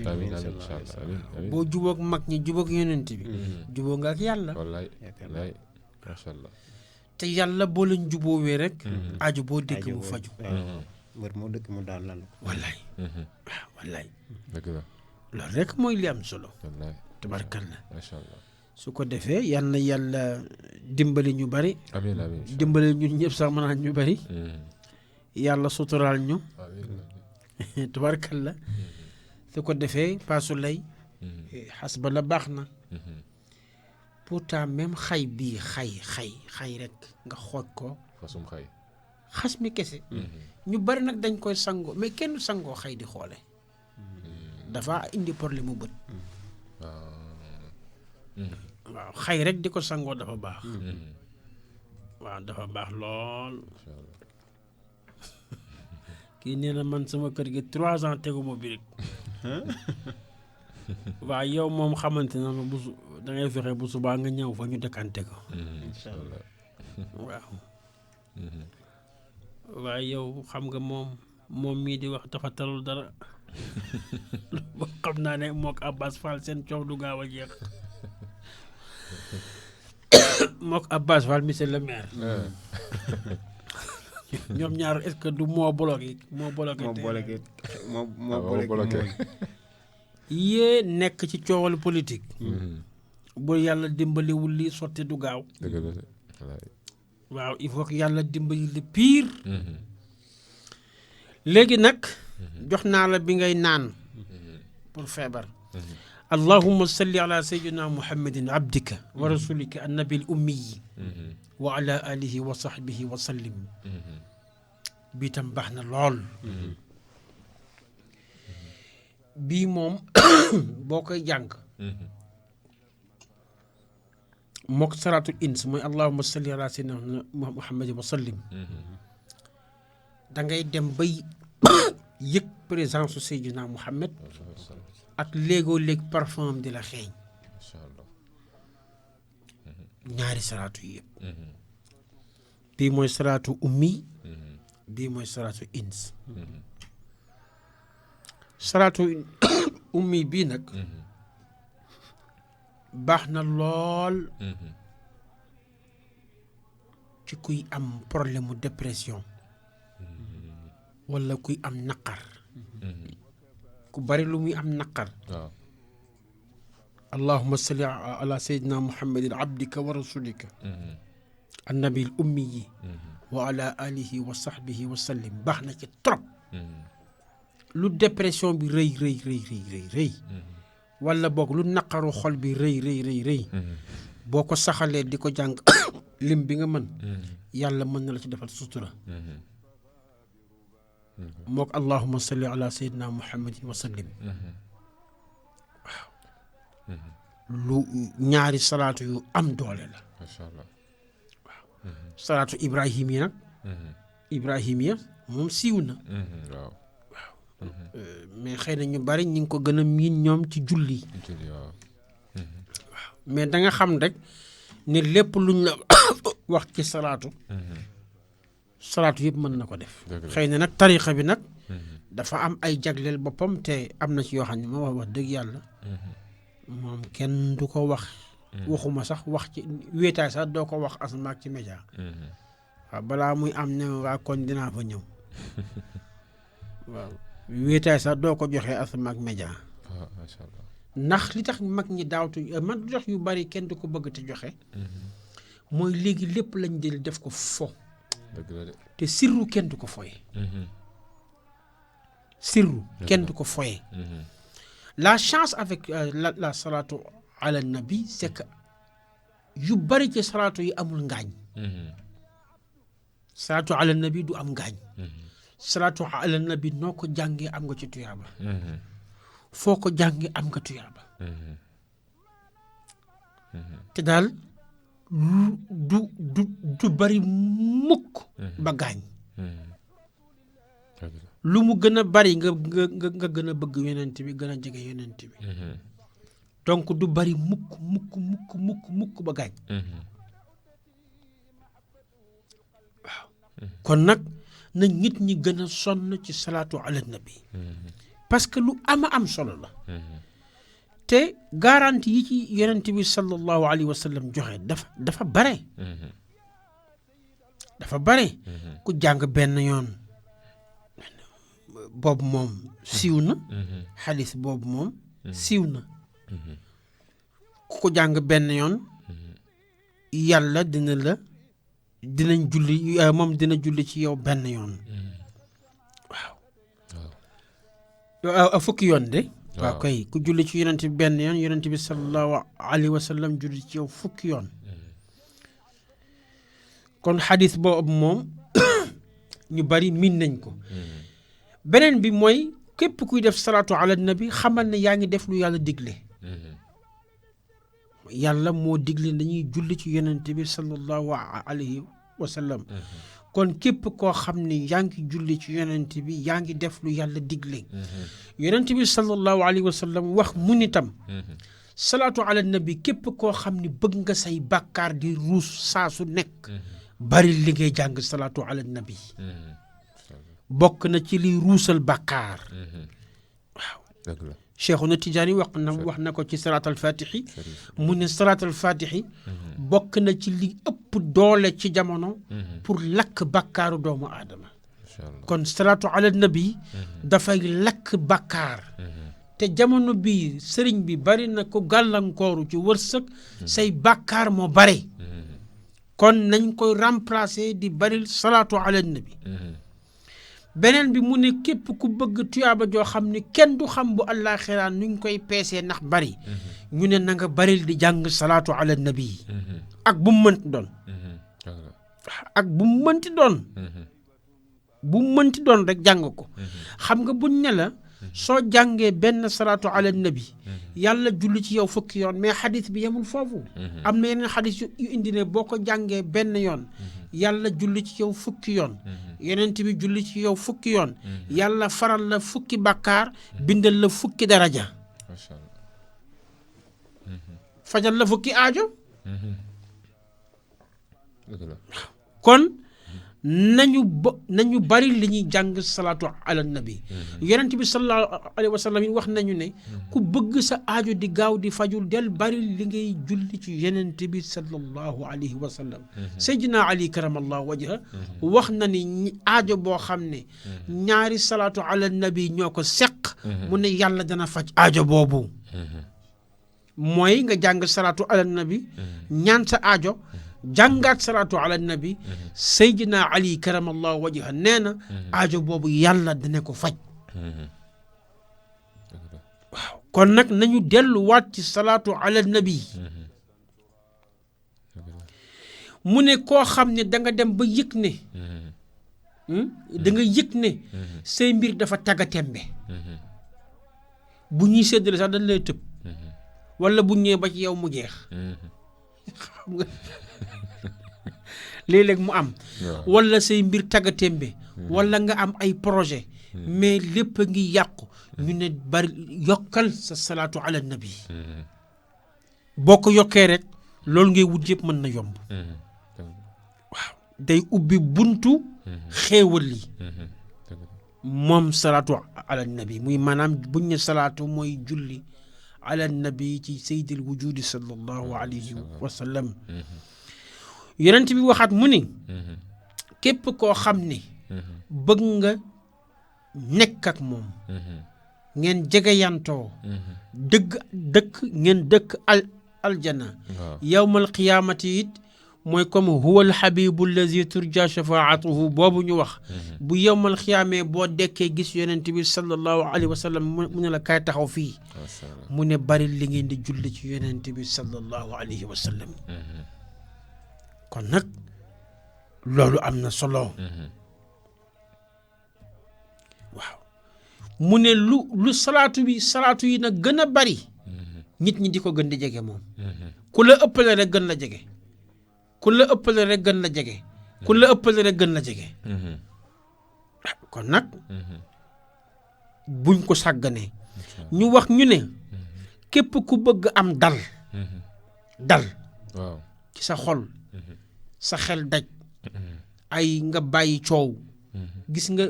bi boo jubóog mag ñi jubóog yonent bi jubóo nga ak yàlla wallaay macha allah te yàlla boo leen jubóowee rek aju boo dégg mu faju mbër moo dëkk mu daal lan wallaay waaw wallaay dëgg la loolu rek mooy li am solo wallaay tabarkalla macha allah su ko defee yal na yàlla dimbali ñu bari amiin amiin dimbali ñun ñëpp sax mën naa ñu bari yàlla suturaal ñu tabarkalla su ko defee paasu lay xas ba la baax na pourtant même xay bii xay rek nga xooj ko fasum xay xas mi kese ñu bari nag dañ koy sangoo mais kenn sangoo xay di xoole dafa indi problème mu bët waaw xay rek di ko sangoo dafa baax waaw dafa baax lool kii nee na man sama kër gi 3 ans teguma bi rek waaw yow moom xamante na bu da ngay fexe bu subaa nga ñëw fa ñu dëkkante ko incha allah waaw waaye yow xam nga moom mii di wax dafa talul dara boo xam naa ne mook Abbas Fall seen coow du gaaw a jeex mook Abbas Fall monsieur le maire ñoom ñaar est-ce que du moo bloqué yée nekk ci coowal politique bu yàlla dimbaliwul li sotti du gaaw waaw il faut que yàlla dimbali li pire léegi nag jox naa la bi ngay naan pour feebar allahumma salli ala sayyidina muhammadin abdika wa rasulika annabi al ummiyi wa ala alihi wa sahbihi wa sallim bii tam baax na lool bii moom boo koy jàng mook salaatul ins mooy allahumma salli ala sayyidina muhammadin wa sallim da ngay dem bay yëg présence su sayyidina muhammad ak léegoo léeg parfum di la xeeñ ñaari salaatu yi yëpp bii mooy salaatu ummi bii mooy salaatu ins salaatu ummi bii nag baax na lool ci kuy am problème mu dépression walla kuy am naqar ku bari lu muy am naqar allahumma salli ala sayyidina muhammadin abdika wa rasulika annabi al ummiyi wa ala alihi wa sahbihi wa sallim baax na ci trop lu dépression bi rëy wala boog lu naqaru xol bi rëy boo ko saxalee di ko jàng lim bi nga mën yàlla mën na la ci defal sutura mook allahumma salli ala sayyidina muhammadin wa sallim waaw lu ñaari salaatu yu am doole la macha allah waaw salaatu ibrahim yi nag ibrahimiya moom siiw na waaw mais xëy na ñu bari ñi ngi ko gën a miin ñoom ci julli waaw mais da nga xam rek ne lépp luñ la wax ci salaatu yëpp mën na ko def xëy na nag tariqa bi nag dafa am ay jagleel boppam te am na ci yoo xam ne ma wax dëgg yàlla moom kenn du ko wax waxuma sax wax ci wéetaay sax doo ko wax asmaak ci média waaw balaa muy am ne waa kon dinaa fa ñëw waaw wéetaay sax doo ko joxee asmaak média macha allah ndax li tax mag ñi daawtu man jox yu bari kenn du ko bëgg te joxe mooy léegi lépp lañ jël def ko fo dëgg la de te sirru kenn du ko foye sirru kenn du ko foye la chance avec la salatu ala nabi c'est que yu bari ci salatu yi amul ngaañ salatu ala nabi du am ngaañ salatu ala nabi noo ko jàngee am nga ci tuyaaba foo ko jàngee am nga tuyaaba te daal du bari mukk ba gaañ lu mu gën a bari nga gën a bëgg yonent bi gën a jege yonent bi donc du bari mukk ba gaañ waaw kon nag na nit ñi gën a sonn ci salaatu ala nabi parce que lu am solo la te garantie yi ci yonent bi sallallahu alayhi wa sallam joxe dafa bare ku jàng benn yoon boobu moom siiw na xadis boobu moom siiw na ku ko jàng benn yoon yàlla dinañ julli moom dina julli ci yow benn yoon waaw fukki yoon de waaw koy ku julli ci yonent bi benn yoon yonent bi sallallahu alayhi wa sallam julli ci yow fukki yoon kon xadis boobu moom ñu bari miin nañ ko beneen bi mooy képp kuy def salaatu ala nabi xamal ne yaa ngi def lu yàlla digle yàlla moo digle dañuy julli ci yonent bi sallallahu alayhi wa sallam kon képp koo xam ne yaa ngi julli ci yonent bi yaa ngi def lu yàlla digle yonent bi sallallahu alayhi wa sallam wax mu nitam salaatu ala nabi képp koo xam ne bëgg nga say bàkkaar di ruus saa su nekk bari li ngay jàng salaatu ala nabi bokk na ci liy ruusal bàkkaar waaw Cheikhuna Tijaani wax na ko ci salaatal fatixi mu ne salaatal fatixi bokk na ci li ëpp doole ci jamono pour lakk bàkkaaru doomu aadama kon salaatu ala nabi dafay lakk bàkkaar te jamono bi sëriñ bi bari na ko gàllankooru ci wërsëg say bàkkaar moo bare kon nañ koy remplacer di bari salaatu ala nabi beneen bi mu ne képp ku bëgg tuyaaba joo xam ne kenn du xam bu àllaaxira nuñ koy peesee ndax bari ñu ne na nga baril di jàng salaatu ala nabi ak bu mu mënti doon ak bu mu mënti doon bu mu mënti doon rek jàng ko xam nga buñ ne la soo jàngee benn salaatu ala nabi yàlla julli ci yow fukki yoon mais xadis bi yemul foofu am na yeneen xadis yu indi ne boo ko jàngee benn yoon yàlla julli ci yow fukki yoon yonent bi julli ci yow fukki yoon yàlla faral la fukki bàkkaar bindal la fukki daraja fajal la fukki aajo kon nañu bari li ñuy jàng salaatu ala nabi yonent bi sallallahu alayhi wa sallam wax nañu ne ku bëgg sa aajo di gaaw di fajul del bari li ngay julli ci yonent bi sallallahu alayhi wa sallam Seydina Ali karamallahu wajha wax na ni aajo boo xam ne ñaari salaatu ala nabi ñoo ko seq mu ne yàlla dana faj aajo boobu mooy nga jàng salaatu ala nabi ñaan sa aajo jàngaat salaatu ala nabi Seydina Ali karamallahu wajha nee na aajo boobu yàlla dina ko faj waaw kon nag nañu delluwaat ci salaatu ala nabi mu ne koo xam ne da nga dem ba yëg ne da nga yëg ne say mbir dafa taggatembe bu ñuy séddale sax dañ lay tëb wala bu ñëwee ba ci yow mu jeex xam nga léeg-léeg mu am waaw. wala say mbir taggatémbe wala nga am ay projet mais lépp a ngi yàqu ñu ne bari yokkal sa salaatu ala nabi boo ko yokkee rek loolu ngay wut yëpp mën na yomb waaw day ubbi buntu xéewal yi moom salaatu ala nabi muy maanaam buñ ne salaatu mooy julli ala nabi ci sayyidil wujudi sallallahu alayhi wa sallam yonent bi waxaat mu ni képp koo xam ne bëgg nga nekk ak moom ngeen jegeyantoo dëkk ngeen dëkk aljana yawmal qiyaamati it mooy comme huwa alxabibu allazi turja shafaatuhu boobu ñu wax bu yawmal qiyaamee boo dekkee gis yonent bi sallallahu alayhi wa sallam mu ne la kaay taxaw fii mu ne bari li ngeen di julli ci yonent bi sallallahu alayhi wa sallam kon nag loolu am na solo waaw mu ne lu salaatu yi nag gën a bari nit ñi di ko gën di jege moom ku la ëppale rek gën la jege ku la ëppale rek gën la jege ku la ëppale rek gën la jege kon nag buñ ko sàgganee ñu wax ñu ne képp ku bëgg am dal waaw ci sa xol sa xel daj ay nga bàyyi coow gis nga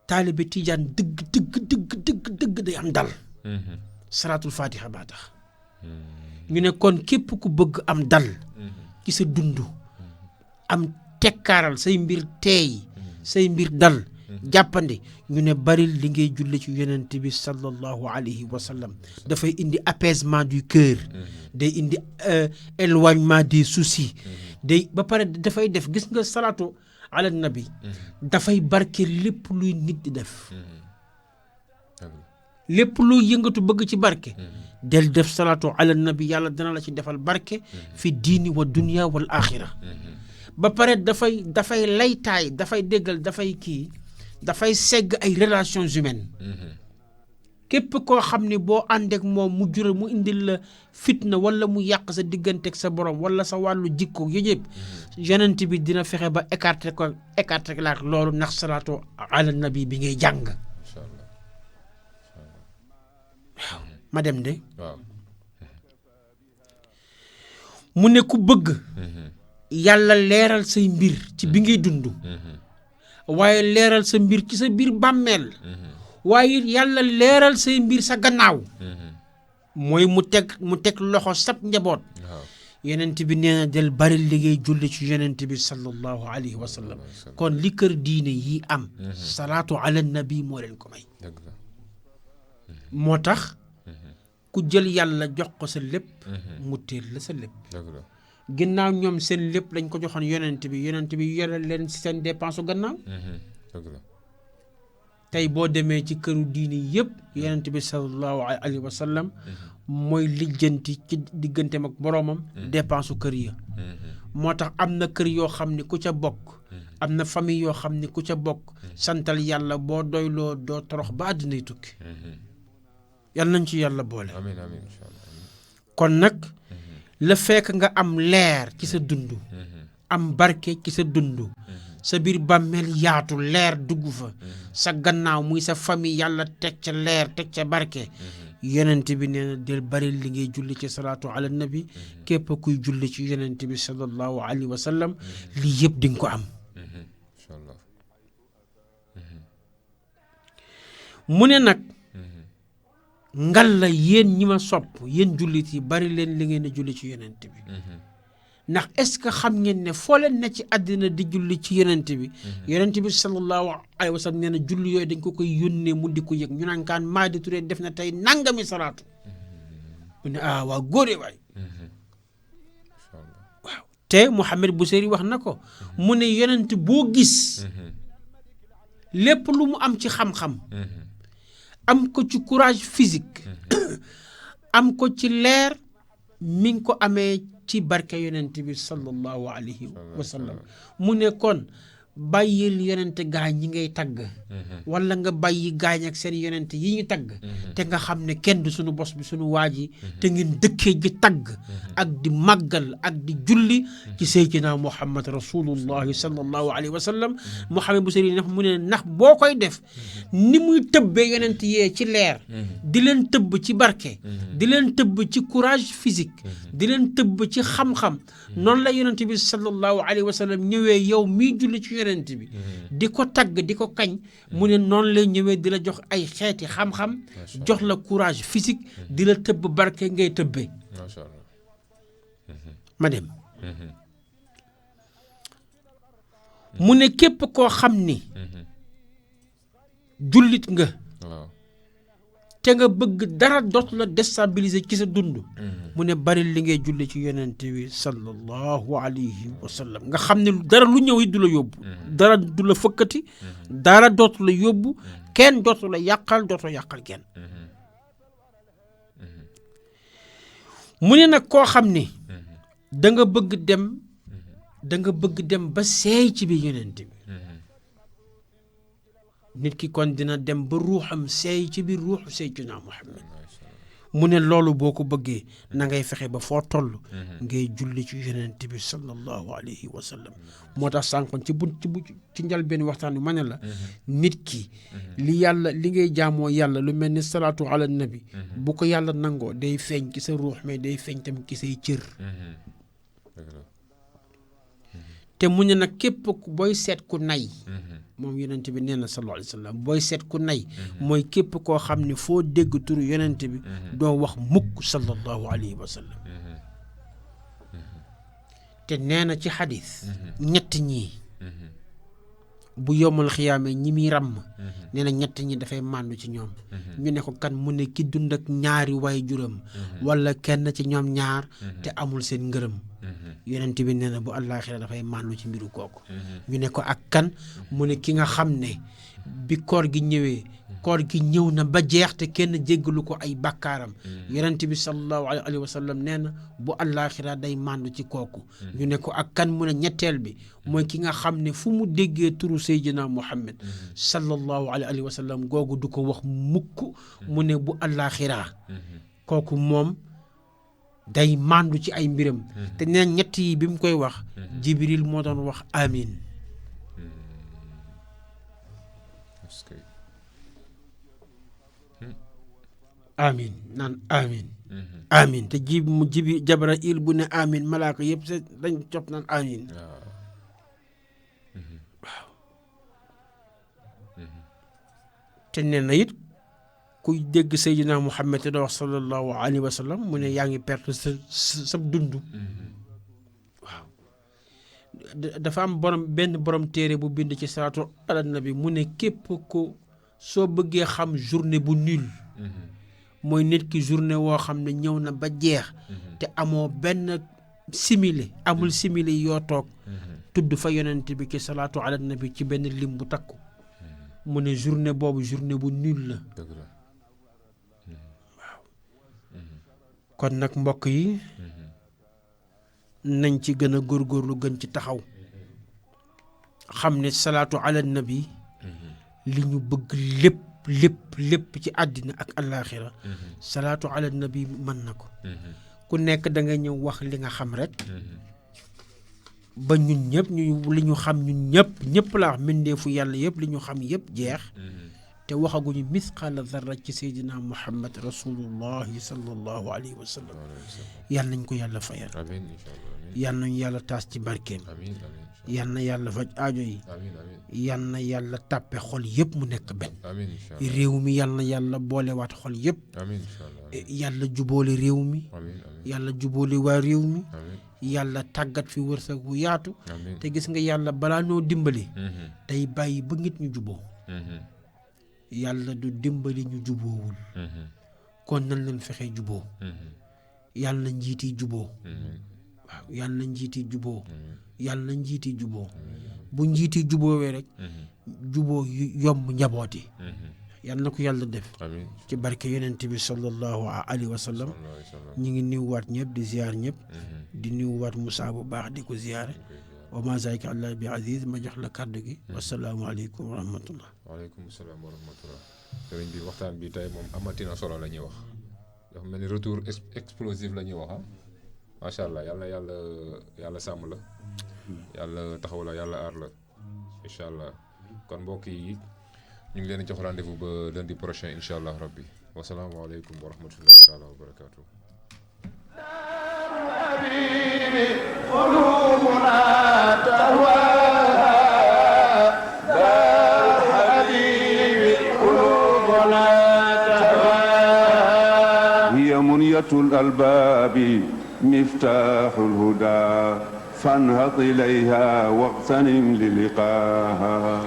taalibe tijaan dëgg day am dal salaatul fatiha baa tax ñu ne kon képp ku bëgg am dal ci sa dund am tekkaaral say mbir teey say mbir dal jàppandi ñu ne bari li ngay julli ci yonent bi sallallahu alayhi wa sallam dafay indi apaisement du cœur day indi éloignement des soucis day ba pare dafay def gis nga salaatu ala nabi dafay barke lépp luy nit di def lépp luy yëngatu bëgg ci barke del def salaatu ala nabi yàlla dana la ci defal barke fi diini wa dunya wal axira ba pare dafay laytaay dafay déggal dafay segg ay relations humaines képp koo xam ne boo àndeek moom mu jure mu indil la fitna wala mu yàq sa digganteeg sa borom wala sa wàllu jikko yooyu yëpp yonent bi dina fexe ba écarter la ak loolu ndax salaatu ala nabi bi ngay jàng waaw ma dem de mu ne ku bëgg yàlla leeral say mbir ci bi ngay dund waaye leeral sa mbir ci sa biir bàmmeel waaye yàlla leeral say mbir sa gannaaw mooy mu teg loxo sab njaboot yonent bi nee na del bari liggéey julli ci yonent bi sallallahu alayhi wa sallam kon li kër diine yi am salaatu ala nabi moo leen ko may moo tax ku jël yàlla jox ko sa lépp mu teel la sa lépp ginnaaw ñoom seen lépp lañ ko joxoon yonent bi yore leen ci seen dépense gannaaw tey boo demee ci këru diini yëpp yonent bi sallallahu alayhi wa sallam mooy lijjanti ci digganteem ak boroomam dépense kër ya moo tax am na kër yoo xam ne ku ca bokk am na famille yoo xam ne ku ca bokk santal yàlla boo doyloo doo torox ba àddinay tukki yàlla nañ ci yàlla boole amiin amiin incha allah kon nag la fekk nga am leer ci sa dund am barke ci sa dund sa biir bàmmeel yaatu leer dugg fa sa gannaaw muy sa famille yàlla teg ca leer teg ca barke yonent bi nee na del bari li ngay julli ci salaatu ala nabi képp kuy julli ci yonent bi sallallahu alayhi wa sallam lii yëpp di nga ko am incha allah mu ne nag ngal la yéen ñi ma sopp yéen jullit yi bari leen li ngeen di julli ci yonent bi ndax est-ce que xam ngeen ne foo leen ne ci àddina di julli ci yonent bi yonent bi sallallahu alayhi wa sallam nee na julli yooyu dañ ko koy yónnee mu di ko yëg ñu naan kaan Mady Touré def na tey nangami salaatu mu ne waa góore waay waaw te Mouhamed Bousiri wax na ko mu ne yonent boo gis lépp lu mu am ci xam-xam am ko ci courage physique am ko ci leer mi ngi ko amee ci barke yonent bi sallallahu alayhi wa sallam mu ne kon bàyyil yonent gaañ ñi ngay tagg wala nga bàyyi gaañ ak seen yonent yi ñu tagg te nga xam ne kenn du suñu bos bi suñu waaj yi te ngeen dëkkee ji tagg ak di màggal ak di julli ci seydina Muhammad rasulullahi sallallahu alayhi wa sallam Muhammad bu sëriñ mu ne ndax boo koy def ni muy tëbbee yonent yee ci leer di leen tëbb ci barke di leen tëbb ci courage physique di leen tëbb ci xam-xam noonu la yonent bi sallallahu alayhi wa sallam ñëwee yow miy julli ci yonent bi di ko tagg di ko kañ mu ne noonu lay ñëwee di la jox ay xeeti xam-xam jox la courage physique di la tëbb barke ngay tëbbee ma dem mu ne képp koo xam ni jullit nga te nga bëgg dara dootu la déstabiliser ci sa dund mu ne bari li ngay julli ci yonent bi sallallahu alayhi wa sallam nga xam ne dara lu ñëw it du la yóbbu dara du la fëkkati dara dootu la yóbbu kenn dootu la yàqal dootu yàqal kenn mu ne nag koo xam ne da nga bëgg dem ba seey ci biir yonent bi nit ki kon dina dem ba ruuxam seey ci biir ruuxu Seydina Muhammad mu ne loolu boo ko bëggee na ngay fexe ba foo toll ngay julli ci yonent bi sallallahu alayhi wa sallam moo tax sànqoon ci njëlbéen waxtaan bi ma ne la nit ki li ngay jaamoo yàlla lu mel ni salaatu ala nabi bu ko yàlla nangoo day feeñ ci sa ruux mais day feeñ tam ci say cër te mu ne nag képp booy seet ku nay moom yonent bi nee na sallallahu alayhi wa sallam booy seet ku nay mooy képp koo xam ne foo dégg turu yonent bi doo wax mukk sallallahu alayhi wa sallam te nee na ci xadis ñett ñii bu yomal xiyaame ñi muy ràmm nee na ñett ñi dafay màndu ci ñoom ñu ne ko kan mu ne ki dund ak ñaari way juram wala kenn ci ñoom ñaar te amul seen ngërëm yonent bi nee na bu àllaaxira dafay màndu ci mbiru kooku ñu ne ko ak kan mu ne ki nga xam ne bi koor gi ñëwee koor gi ñëw na ba jeex te kenn jéggalu ko ay bàkkaaram yonent bi sallallahu alayhi wa sallam nee na bu àllaaxira day màndu ci kooku ñu ne ko ak kan mu ne ñetteel bi mooy ki nga xam ne fu mu déggee turu Seydina Muhammad sallallahu alayhi wa sallam googu du ko wax mukk mu ne bu àllaaxira kooku moom day màndu ci ay mbiram te neen ñett yi bi mu koy wax Jibril moo doon wax amin amin naan amin amin te Jibril bu ne amin malaaka yëpp se dañ copp naan amin waaw te nee na it kuy dégg Seydina Muhammad te doo wax sallallahu alayhi wa sallam mu ne yaa ngi perte sa dund waaw dafa am benn borom téere bu bind ci salaatu ala nabi mu ne képp ko soo bëggee xam journée bu nul mooy nit ki journée woo xam ne ñëw na ba jeex te amoo benn simili amul simili yoo toog tudd fa yonent bi ci salaatu ala nabi ci benn lim bu takku mu ne journée boobu journée bu nul la waaw kon nag mbokk yi nañ ci gën a góorgóorlu gën ci taxaw xam ne salaatu ala nabi li ñu bëgg lépp ci àddina ak àllaaxira salaatu ala nabi mën na ko ku nekk da nga ñëw wax li nga xam rek ba ñun ñëpp li ñu xam ñun ñëpp la wax mbindeefu yàlla yëpp li ñu xam yëpp jeex te waxaguñu misqaala zarra ci seydina Muhammad rasulullahi sallallahu alayhi wa sallam yàlla nañ ko yàlla fayal yàlla nañu yàlla taas ci barkeem yàlla na yàlla faj aajo yi yàlla na yàlla tàppe xol yëpp mu nekk benn réew mi yàlla na yàlla boolewaat xol yëpp yàlla juboole réew mi yàlla juboole waa réew mi yàlla tàggat fi wërsëg bu yaatu te gis nga yàlla balaa noo dimbali day bàyyi ba nit ñu juboo yàlla du dimbali ñu juboowul kon nañ leen fexe juboo yàlla na njiiti juboo waaw yàlla na njiiti juboo yàlla na njiiti juboo bu njiiti juboowee rek juboo yomb njabooti yàlla na ko yàlla def ci barke yonent bi sallallahu alayhi wa sallam ñu ngi nuyuwaat ñëpp di ziar ñëpp di nuyuwaat Moussa bu baax di ko ziare wa ma zalika ala bi aziz ma jox la kàddu gi. wasalaamualeykum wa rahmatullah. waaleykum salaam wa rahmatullah. sëriñ bi waxtaan bi tey moom amatina solo la ñuy wax dafa mel ni retour explosif la ñuy wax ah macha allah yàlla sàmm la yàlla taxaw la yàlla aar la incha allah kon mbokk yi ñu ngi leen di jox rendez-vous ba lundi prochain incha allah rabbi wasalaamualeykum wa rahmatullahi taala wa barakatuh. هي منية الألباب مفتاح الهدى فانهض إليها واغتنم للقاها